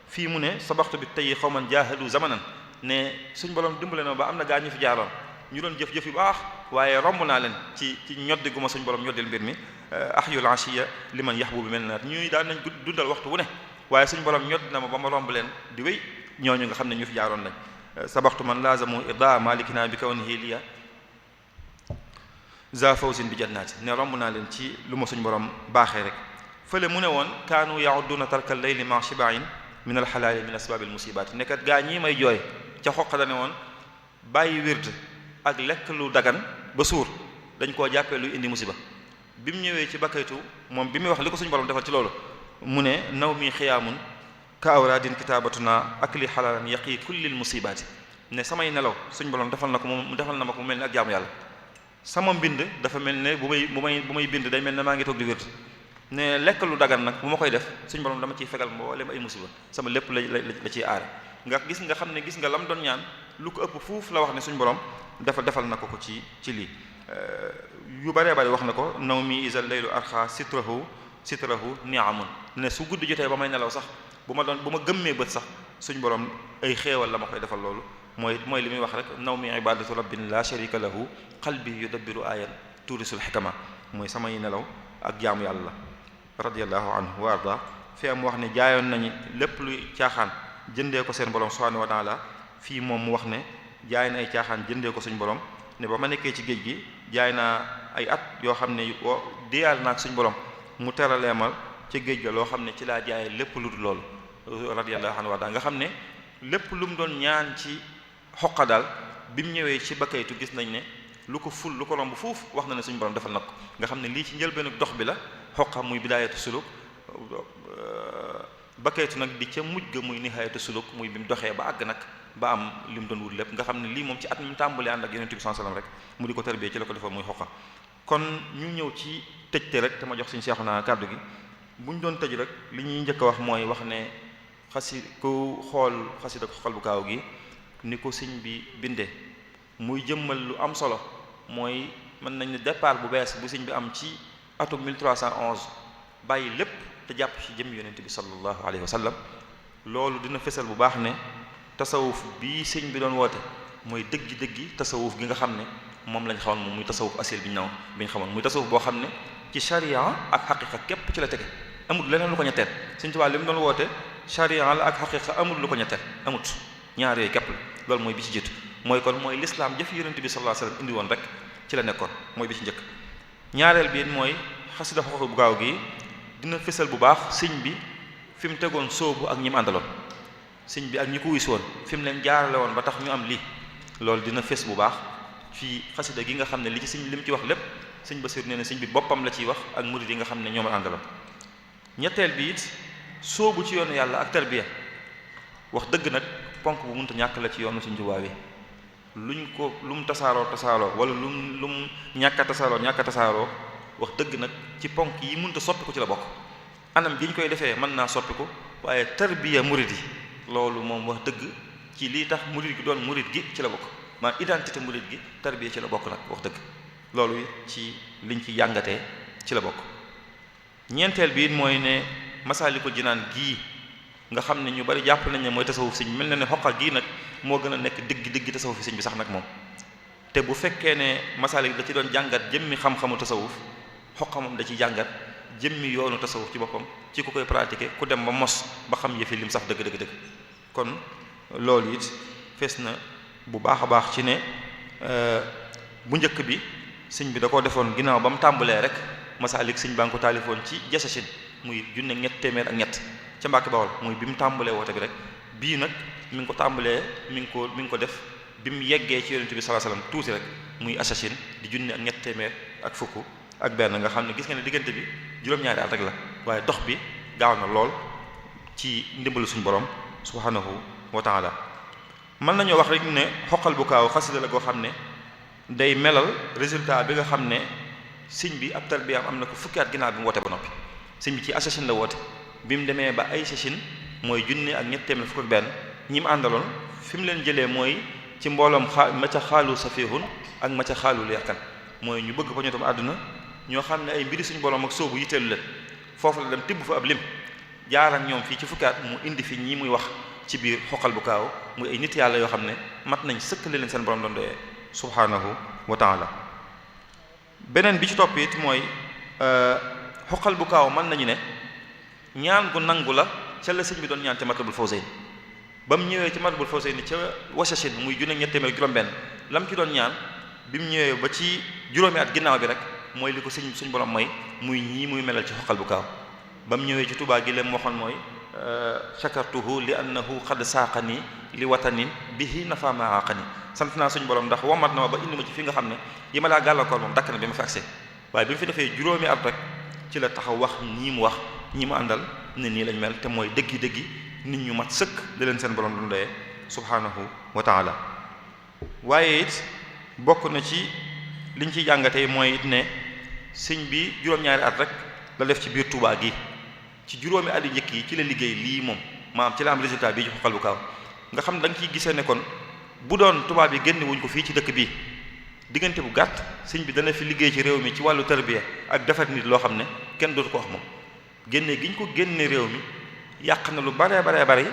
fii mu ne sabaxtu bi tey xawman jaahadu zamanan ne suñu borom dimbale na ba am na gaa ñu fi jaaroon ñu doon jëf yu baax waaye romb naa leen ci ñoddi gu ma suñu borom ñoddil mbir mi ahyul ashiya liman yahbu bi mel naat ñuy daan nañ dundal waxtu wu ne waaye suñu borom ñodd na ma ba ma romb leen di wéy ñooñu nga xam ne ñu fi jaaroon lañ sabaxtu man laazamu irda malikina bi kawnihi liya za fawzin bi jannaati ne romb naa leen ci lu ma suñu borom baaxee rek fële mu ne woon kaanu yauduna tarkal layli ma shibain min alxalaali min asbaabil musibaati nekkat gaa ñii may jooy ca xoq da ne woon bàyyi wird ak lekk lu dagan ba suur dañ koo jàppee luy indi musiba bi mu ñëwee ci Bakaytu moom bi muy wax li ko suñu borom defal ci loolu mu ne naw mi xiyaamun ka awraadin kitaabatuna ak li xalaalan yaqi kullil musibaati ne samay nelaw suñu borom defal na ko moom defal na ma ko mu mel ni ak jaamu yàlla sama mbind dafa mel ne bu may bind day mel ne maa ngi toog di wird ne lekk lu dagan nag bu ma koy def suñu borom dama ciy fegal mboolem ay musiba sama lépp la ciy aare nga xam ne gis nga lam doon ñaan lu ko ëpp fuuf la wax ne suñu borom defal na ko ci lii yu bëree bëri wax na ko naw mi isal laylu arxa sitrahu niamun ne su guddi jotee ba may nelaw sax bu ma gëmmee bët sax suñu borom ay xéewal la ma koy defal loolu mooy li muy wax rek naw mi ibadatu rabbin la sharika lahu qalbi yudabbiru ayan turisul xikama mooy samay nelaw ak jaamu yàlla radiyallahu anhu wa arda fii am wax ne jaayoon nañu lépp luy caaxaan jëndee ko seen borom subhanahu wa ta'ala fii moom mu wax ne jaay na ay caaxaan jëndee ko suñu borom ne ba ma nekkee ci géej gi jaay naa ay at yoo xam ne diyaal naa ak suñu borom mu teraleemal ci géej ga loo xam ne ci laa jaayee lépp lu dul loolu radiyallahu anhu wa arda nga xam ne lépp lu mu doon ñaan ci xoqa daal bi mu ñëwee ci Bakaytu gis nañ ne lu ko romb fuuf wax na ne suñu borom defal na ko nga xam ne lii ci njëlbeenu dox bi la xoqa muy bidaayatu suluk Bakaytu nag di ca mujj ga muy nihaayatu suluk muy bi mu doxee ba àgg nag ba am li mu doon wut lépp nga xam ne lii moom ci at mi tàmbalee ànd ak Yonent bi sallallahu alayhi wasallam rek mu di ko tarbiyee ci la ko defoon muy xoqa kon ñu ñëw ci tëjte rek te ma jox suñu Seexuna kàddu gi bu ñu doon tëj rek li ñuy njëkk a wax mooy wax ne ku xool xasida xoqal bu kaaw gi ni ko sëñ bi bindee muy jëmmal lu am solo mooy mën nañ ne départ bu bees bu sëñ bi am ci atum 1311 bàyyi lépp te jàpp ci jëm Yonent bi sallallahu alayhi wa sallam loolu dina fesal bu baax ne tasawuf bii sëñ bi doon woote mooy dëggi tasawuf gi nga xam ne moom lañ xamoon moom muy tasawuf asil bi ñu xamoon muy tasawuf boo xam ne ci sharia ak xaqiqa képp ci la tege amul leneen lu ko ñetteel Sëñ Tuubaa li mu doon woote sharia la ak xaqiqa amul lu ko ñetteel amut ñaar yooyu képp la loolu mooy bi ci jiitu mooy kon mooy l'islam jëf Yonent bi sallallahu alayhi wasallam indi woon rek ci la nekkoon mooy bi ci njëkk ñaareel bi mooy xasida xoqal bu gaaw gi dina fësal bu baax sëñ bi fi mu tegoon sóobu ak ñi mu àndaloon sëñ bi ak ñi ko wis woon fi mu leen jaarale woon ba tax ñu am lii loolu dina fés bu baax fii xasida gi nga xam ne li ci sëñ li mu ci wax lépp sëñ Basiru nee na sëñ bi boppam la ciy wax ak murid yi nga xam ne ñoom la àndaloon. ñetteel bi it soobu ci yoonu yàlla ak tarbiya wax dëgg nag ponk bu mënta ñàkk la ci yoonu Sëñ Tuubaa wi lu mu tasaaroo wala lu mu ñàkk a tasaaroo wax dëgg nag ci ponk yi mënta soppi ko ci la bokk. anam gi ñu koy defee mën naa soppi ko waaye tarbiya murid yi loolu moom wax dëgg ci lii tax murid gi doon murid gi ci la bokk maa identité murid gi tarbiya ci la bokk nag wax dëgg loolu ci liñ ci jàngatee ci la bokk. ñeenteel bi it mooy ne Masaalikul Jinaan gii nga xam ne ñu bari jàpp nañ ne mooy tasawuf sëñ bi mel na ne xoqa gii nag moo gën a nekk digg tasawuf sëñ bi sax nag moom te bu fekkee ne Masaalik da ci doon jàngat jëmmi xam-xamu tasawuf xoqa moom da ci jàngat jëmmi yoonu tasawuf ci boppam ci ku koy pratiquer ku dem ba mos ba xam yëfi lim saf dëgg kon loolu it fees na bu baax a baax ci ne bu njëkk bi sëñ bi da koo defoon ginnaaw ba mu tàmbalee rek Masaalik sëñ baa ngi ko taalifoon ci Jasasine muy junne ñett téeméer ak ñett ca Mbàkke Bawol muy bi mu tàmbalee woote bi rek bii nag mi ngi ko tàmbalee mi ngi ko def bi mu yeggee ci yonent bi sallallahu alayhi wasallam tuuti rek muy Jasasine di junne ak ñett téeméer ak fukk ak benn nga xam ne gis nga ne diggante bi juróom-ñaari at rek la waaye dox bi gaaw na lool ci ndimbalu suñu borom subhanahu wa taala. mën nañoo wax rek ne xoqal bu kaaw xasida la goo xam ne day melal résultat bi nga xam ne sëñ bi ab tarbiyaam am na ko fukki at ginnaaw bi mu woote ba noppi. sëñ bi ci Jasasine la woote bi mu demee ba ay Jasasine mooy junne ak ñett téeméer fukk ak benn ñi mu àndaloon fi mu leen jëlee mooy ci mbooloom ma ca xaalu safihun ak ma ca xaalu yarkan mooy ñu bëgg ko ñu tam àdduna ñoo xam ne ay mbiri suñu borom ak soobu yitteelu leen foofu la dem tibb fa ab lim jaar ak ñoom fii ci fukki at mu indi fi ñi muy wax ci biir xoqal bu kaaw muy ay nit yàlla yoo xam ne mat nañ sëkkale leen seen borom doon doyee subhanahu wa taala. beneen bi ci topp it mooy xoqal bu kaaw mën nañu ne ñaan gu nangu la ca la sëñ bi doon ñaan ca Matlabul Fawzayni ba mu ñëwee ci Matlabul Fawzayni ca Jasasine muy junne ñett téeméer juróom-benn lam ci doon ñaan bi mu ñëwee ba ci juróomi at ginnaaw bi rek mooy li ko suñ borom mooy muy ñii muy melal ci xoqal bu kaaw ba mu ñëwee ci Tuubaa gi leen waxoon mooy shakartuhu li annahu qad saaqani li watanin bihi nafa ma aqani sant naa suñu borom ndax womat na ma ba indi ma ci fi nga xam ne yi ma laa gàllankoor moom dakk na bi ma fi accès waaye bi mu fi defee juróomi at rek ci la taxaw wax ñii mu wax ñi mu àndal ne nii lañ mel te mooy dëggi nit ñu mat sëkk di leen seen borom du doyee subhanahu wa taala. waaye it bokk na ci liñ ciy jàngatee mooy it ne sëñ bi juróom-ñaari at rek la def ci biir Touba gi ci juróomi at yu njëkk yi ci la liggéey lii moom maanaam ci la am résultat bii ci xoqal bu kaaw nga xam ne da nga ciy gisee ne kon bu doon tubaab yi génne wuñ ko fii ci dëkk bii diggante bu gàtt sëñ bi dana fi liggéey ci réew mi ci wàllu tarbiya ak defar nit loo xam ne kenn dootu ko wax moom génne gi ñu ko génne réew mi yàq na lu baree bari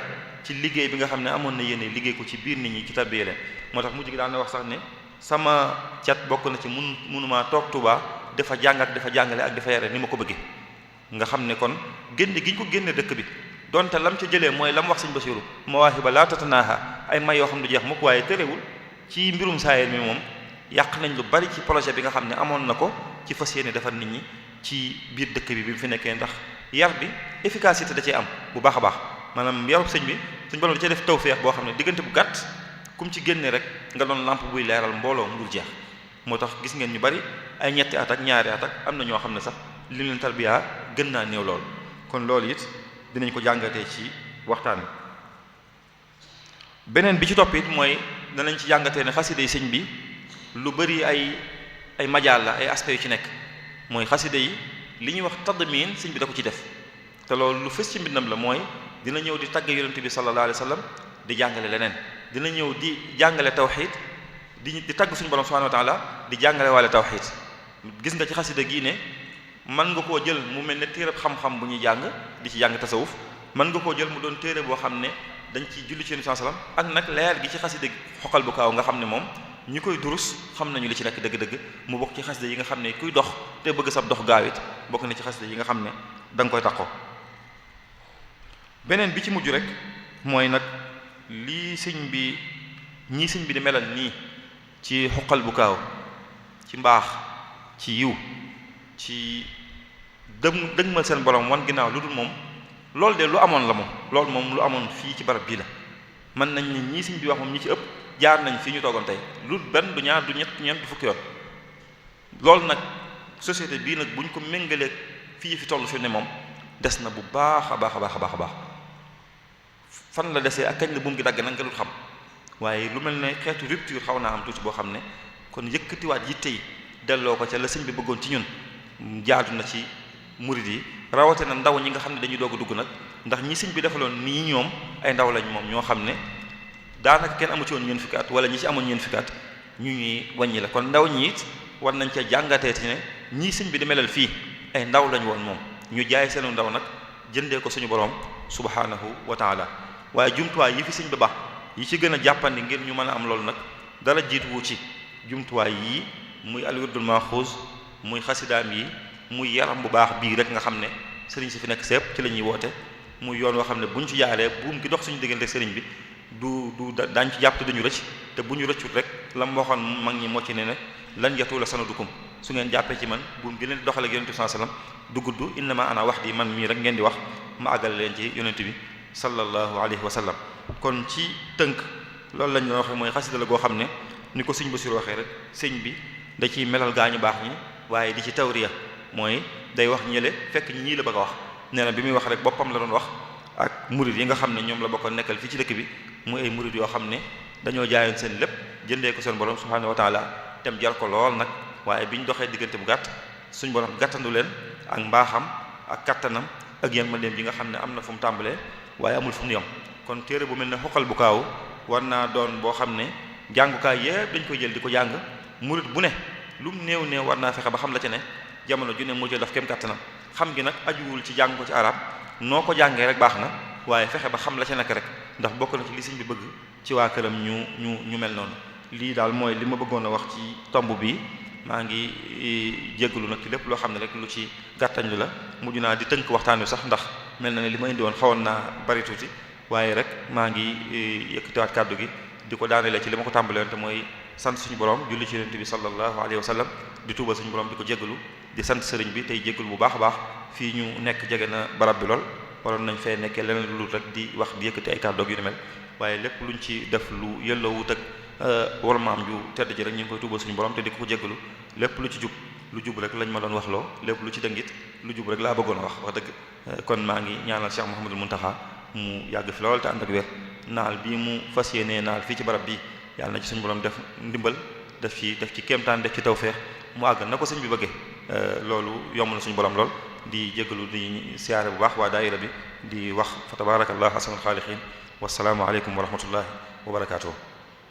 ci liggéey bi nga xam ne amoon na yéene liggéey ko ci biir nit ñi ci tarbiya leen moo tax mujj gi daan na wax sax ne sama cat bokk na ci mënumaa toog Touba dafa jàng ak dafa jàngale ak dafa yare ni ma ko bëggee nga xam ne kon génne gi ñu ko génne dëkk bi donte lam ca jëlee mooy lam wax sëñ Basiru mawaahiba laa tatanaaha ay may yoo xam ne du jeex mukk waaye terewul ci mbirum saayir mi moom yàq nañ lu bari ci projet bi nga xam ne amoon na ko ci fas yéene defar nit ñi ci biir dëkk bi mu fi nekkee ndax yar bi efficacité da cee am bu baax a baax maanaam yarub sëñ bi suñ borom da cee def tawfeex boo xam ne diggante bu gàtt kum ci génne rek nga doon lampe buy leeral mbooloo mu dul jeex moo tax gis ngeen ñu bari ay ñetti at ak ñaari at ak am na ñoo xam ne sax li leen tarbiya gën naa néew lool kon loolu it dinañ ko jàngatee ci waxtaan wi. beneen bi ci topp it mooy danañ ci jàngatee ne xasida yi sëñ bi lu bari ay majaal la ay aspects yu ci nekk mooy xasida yi li ñuy wax tadmin sëñ bi da ko ci def te loolu lu fës ci mbindam la mooy dina ñëw di tagg yonent bi sallallahu alayhi wa sallam di jàngale leneen dina ñëw di jàngale tawxiid di tagg suñu borom subhanahu wa taala di jàngale waale tawxiid gis nga ci xasida gii ne mën nga koo jël mu mel ne téereb xam-xam bu ñuy jàng di ci jàng tasawuf mën nga koo jël mu doon téere boo xam ne dañ ci julli ci yonent bi sallam ak nag leer gi ci xasida xoqal bu kaaw nga xam ne moom ñi koy durus xam nañu li ci nekk dëgg-dëgg mu bokk ci xasida yi nga xam ne kuy dox te bëgg sab dox gaawit bokk na ci xasida yi nga xam ne da nga koy taxoo. beneen bi ci mujj rek mooy nag lii sëñ bi ñii sëñ bi di melal nii ci xoqal bu kaaw ci mbaax ci yiw ci dëgmal seen borom wan ginnaaw lu dul moom loolu de lu amoon la moom loolu moom lu amoon fii ci barab bii la mën nañ ne ñii sëñ bi wax moom ñi ci ëpp jaar nañ fi ñu toogoon tey lu benn du ñaar du ñett ñeent du fukki yoon loolu nag société bii nag bu ñu ko méngalee fii fi toll fi ne moom des na bu baax a baax a baax a baax a baax fan la desee ak kañ la buum gi dagg nag nga dul xam waaye lu mel ne xeetu rupture xaw naa am tuuti boo xam ne kon yëkkatiwaat yitte yi delloo ko ca la sëñ bi bëggoon ci ñun jaadu na ci murid yi rawate na ndaw ñi nga xam ne dañuy doog a dugg nag ndax ñi sëñ bi defaloon nii ñoom ay ndaw lañ moom ñoo xam ne daanaka kenn amu ci woon ñeen fukki at wala ñi ci amoon ñeen fukki at ñu ñuy wàññi la kon ndaw ñi it war nañ cee jàngatee ci ne ñii sëñ bi di melal fii ay ndaw lañ woon moom ñu jaay seenu ndaw nag jëndee ko suñu borom subhanahu wa taala waaye jumtuwaay yi fi sëñ bi baax yi ci gën a jàppandi ngir ñu mën a am loolu nag dara jiituwu ci jumtuwaay yii muy alwirdul maxuus muy xasidaam yi muy yaram bu baax bii rek nga xam ne sëriñ si fi nekk sépp ci la ñuy woote muy yoon woo xam ne bu ñu ci jaaree buum gi dox suñu diggante sëriñ bi daañ ci jàpp te duñu rëcc te bu ñu rëccut rek la mu waxoon mag ñi moo ci ne lan yatula sanadukum su ngeen jàppee ci man buum gi leen di doxale ak yonent bi sallallahu alayhi wasallam du gudd innama ana wax di man mii rek ngeen di wax ma àggale leen ci yonent bi sallallahu alayhi wa sallam kon ci tënk loolu lañ doon waxee mooy xasida la goo xam ne ni ko sëñ Basiru waxee rek sëñ bi da ciy melal gaañu baax ñi waaye di ci tawriya mooy day wax ñële fekk ñii la bëgg a wax nee na bi muy wax rek boppam la doon wax ak murid yi nga xam ne ñoom la bokkoon nekkal fii ci dëkk bi muy ay murid yoo xam ne dañoo jaayoon seen lépp jëndee ko seen borom subhanahu wa taala tem jar ko lool nag waaye bi ñu doxee diggante bu gàtt suñ borom gàttandu leen ak mbaaxam ak kattanam ak yan ma leen bi nga xam ne am na fu mu tàmbalee waaye amul fu mu yom kon téere bu mel ne xoqal bu kaaw war naa doon boo xam ne jàngukaay yépp dañ koy jël di ko jàng murid bu ne lu mu néew néew war naa fexe ba xam la ca ne jamono ju ne mu jël daf kem kattanam xam gi nag ajuwul ci jàng ko ci arab noo ko jàngee rek baax na waaye fexe ba xam la ca nekk rek ndax bokk na ci li sëñ bi bëgg ci waa këram ñu mel noonu lii daal mooy li ma bëggoon a wax ci tomb bi maa ngi jéggalu nag ci lépp loo xam ne rek lu ci gàttañlu la mujj naa di tënk waxtaan wi sax ndax mel na ne li ma indi woon xawoon naa bari tuuti waaye rek maa ngi yëkkatiwaat kàddu gi di ko daanelee ci li ma ko tàmbalee woon te mooy sant suñu borom julli ci yonent bi sallallahu alayhi wa sallam di tuubal suñu borom di ko jéggalu di sant sëriñ bi tey jéggalu bu baax a baax fii ñu nekk jege na barab bi lool waroon nañ fee nekkee leneen lu rek di wax di yëkkati ay kàddu yu ni mel waaye lépp luñ ci def lu yëlloowut ak wala maam ju tedd ji rek ñu ngi koy tuubal suñu borom te di ko jéggalu lépp lu ci jub lu jub rek lañ ma doon wax loo lépp lu ci dëngit lu jub rek laa bëggoon a wax dëgg kon maa ngi ñaanal Cheikh Mouhamadul Mountakha mu yàgg fi lool te ànd ak wér naal bii mu fas yéenee naal fii ci barab bi yàlla na ci suñu borom def ndimbal def ci kéemtaan def ci tawfeex mu àgg na ko sëñ bi bëggee loolu yomb na suñu borom lool di jéggalu di siyaare bu baax waa daayira bi di wax fa tabarakallah ahsanul xaaliqiin wassalaamu aleykum wa rahmatullahi wa barakaatuh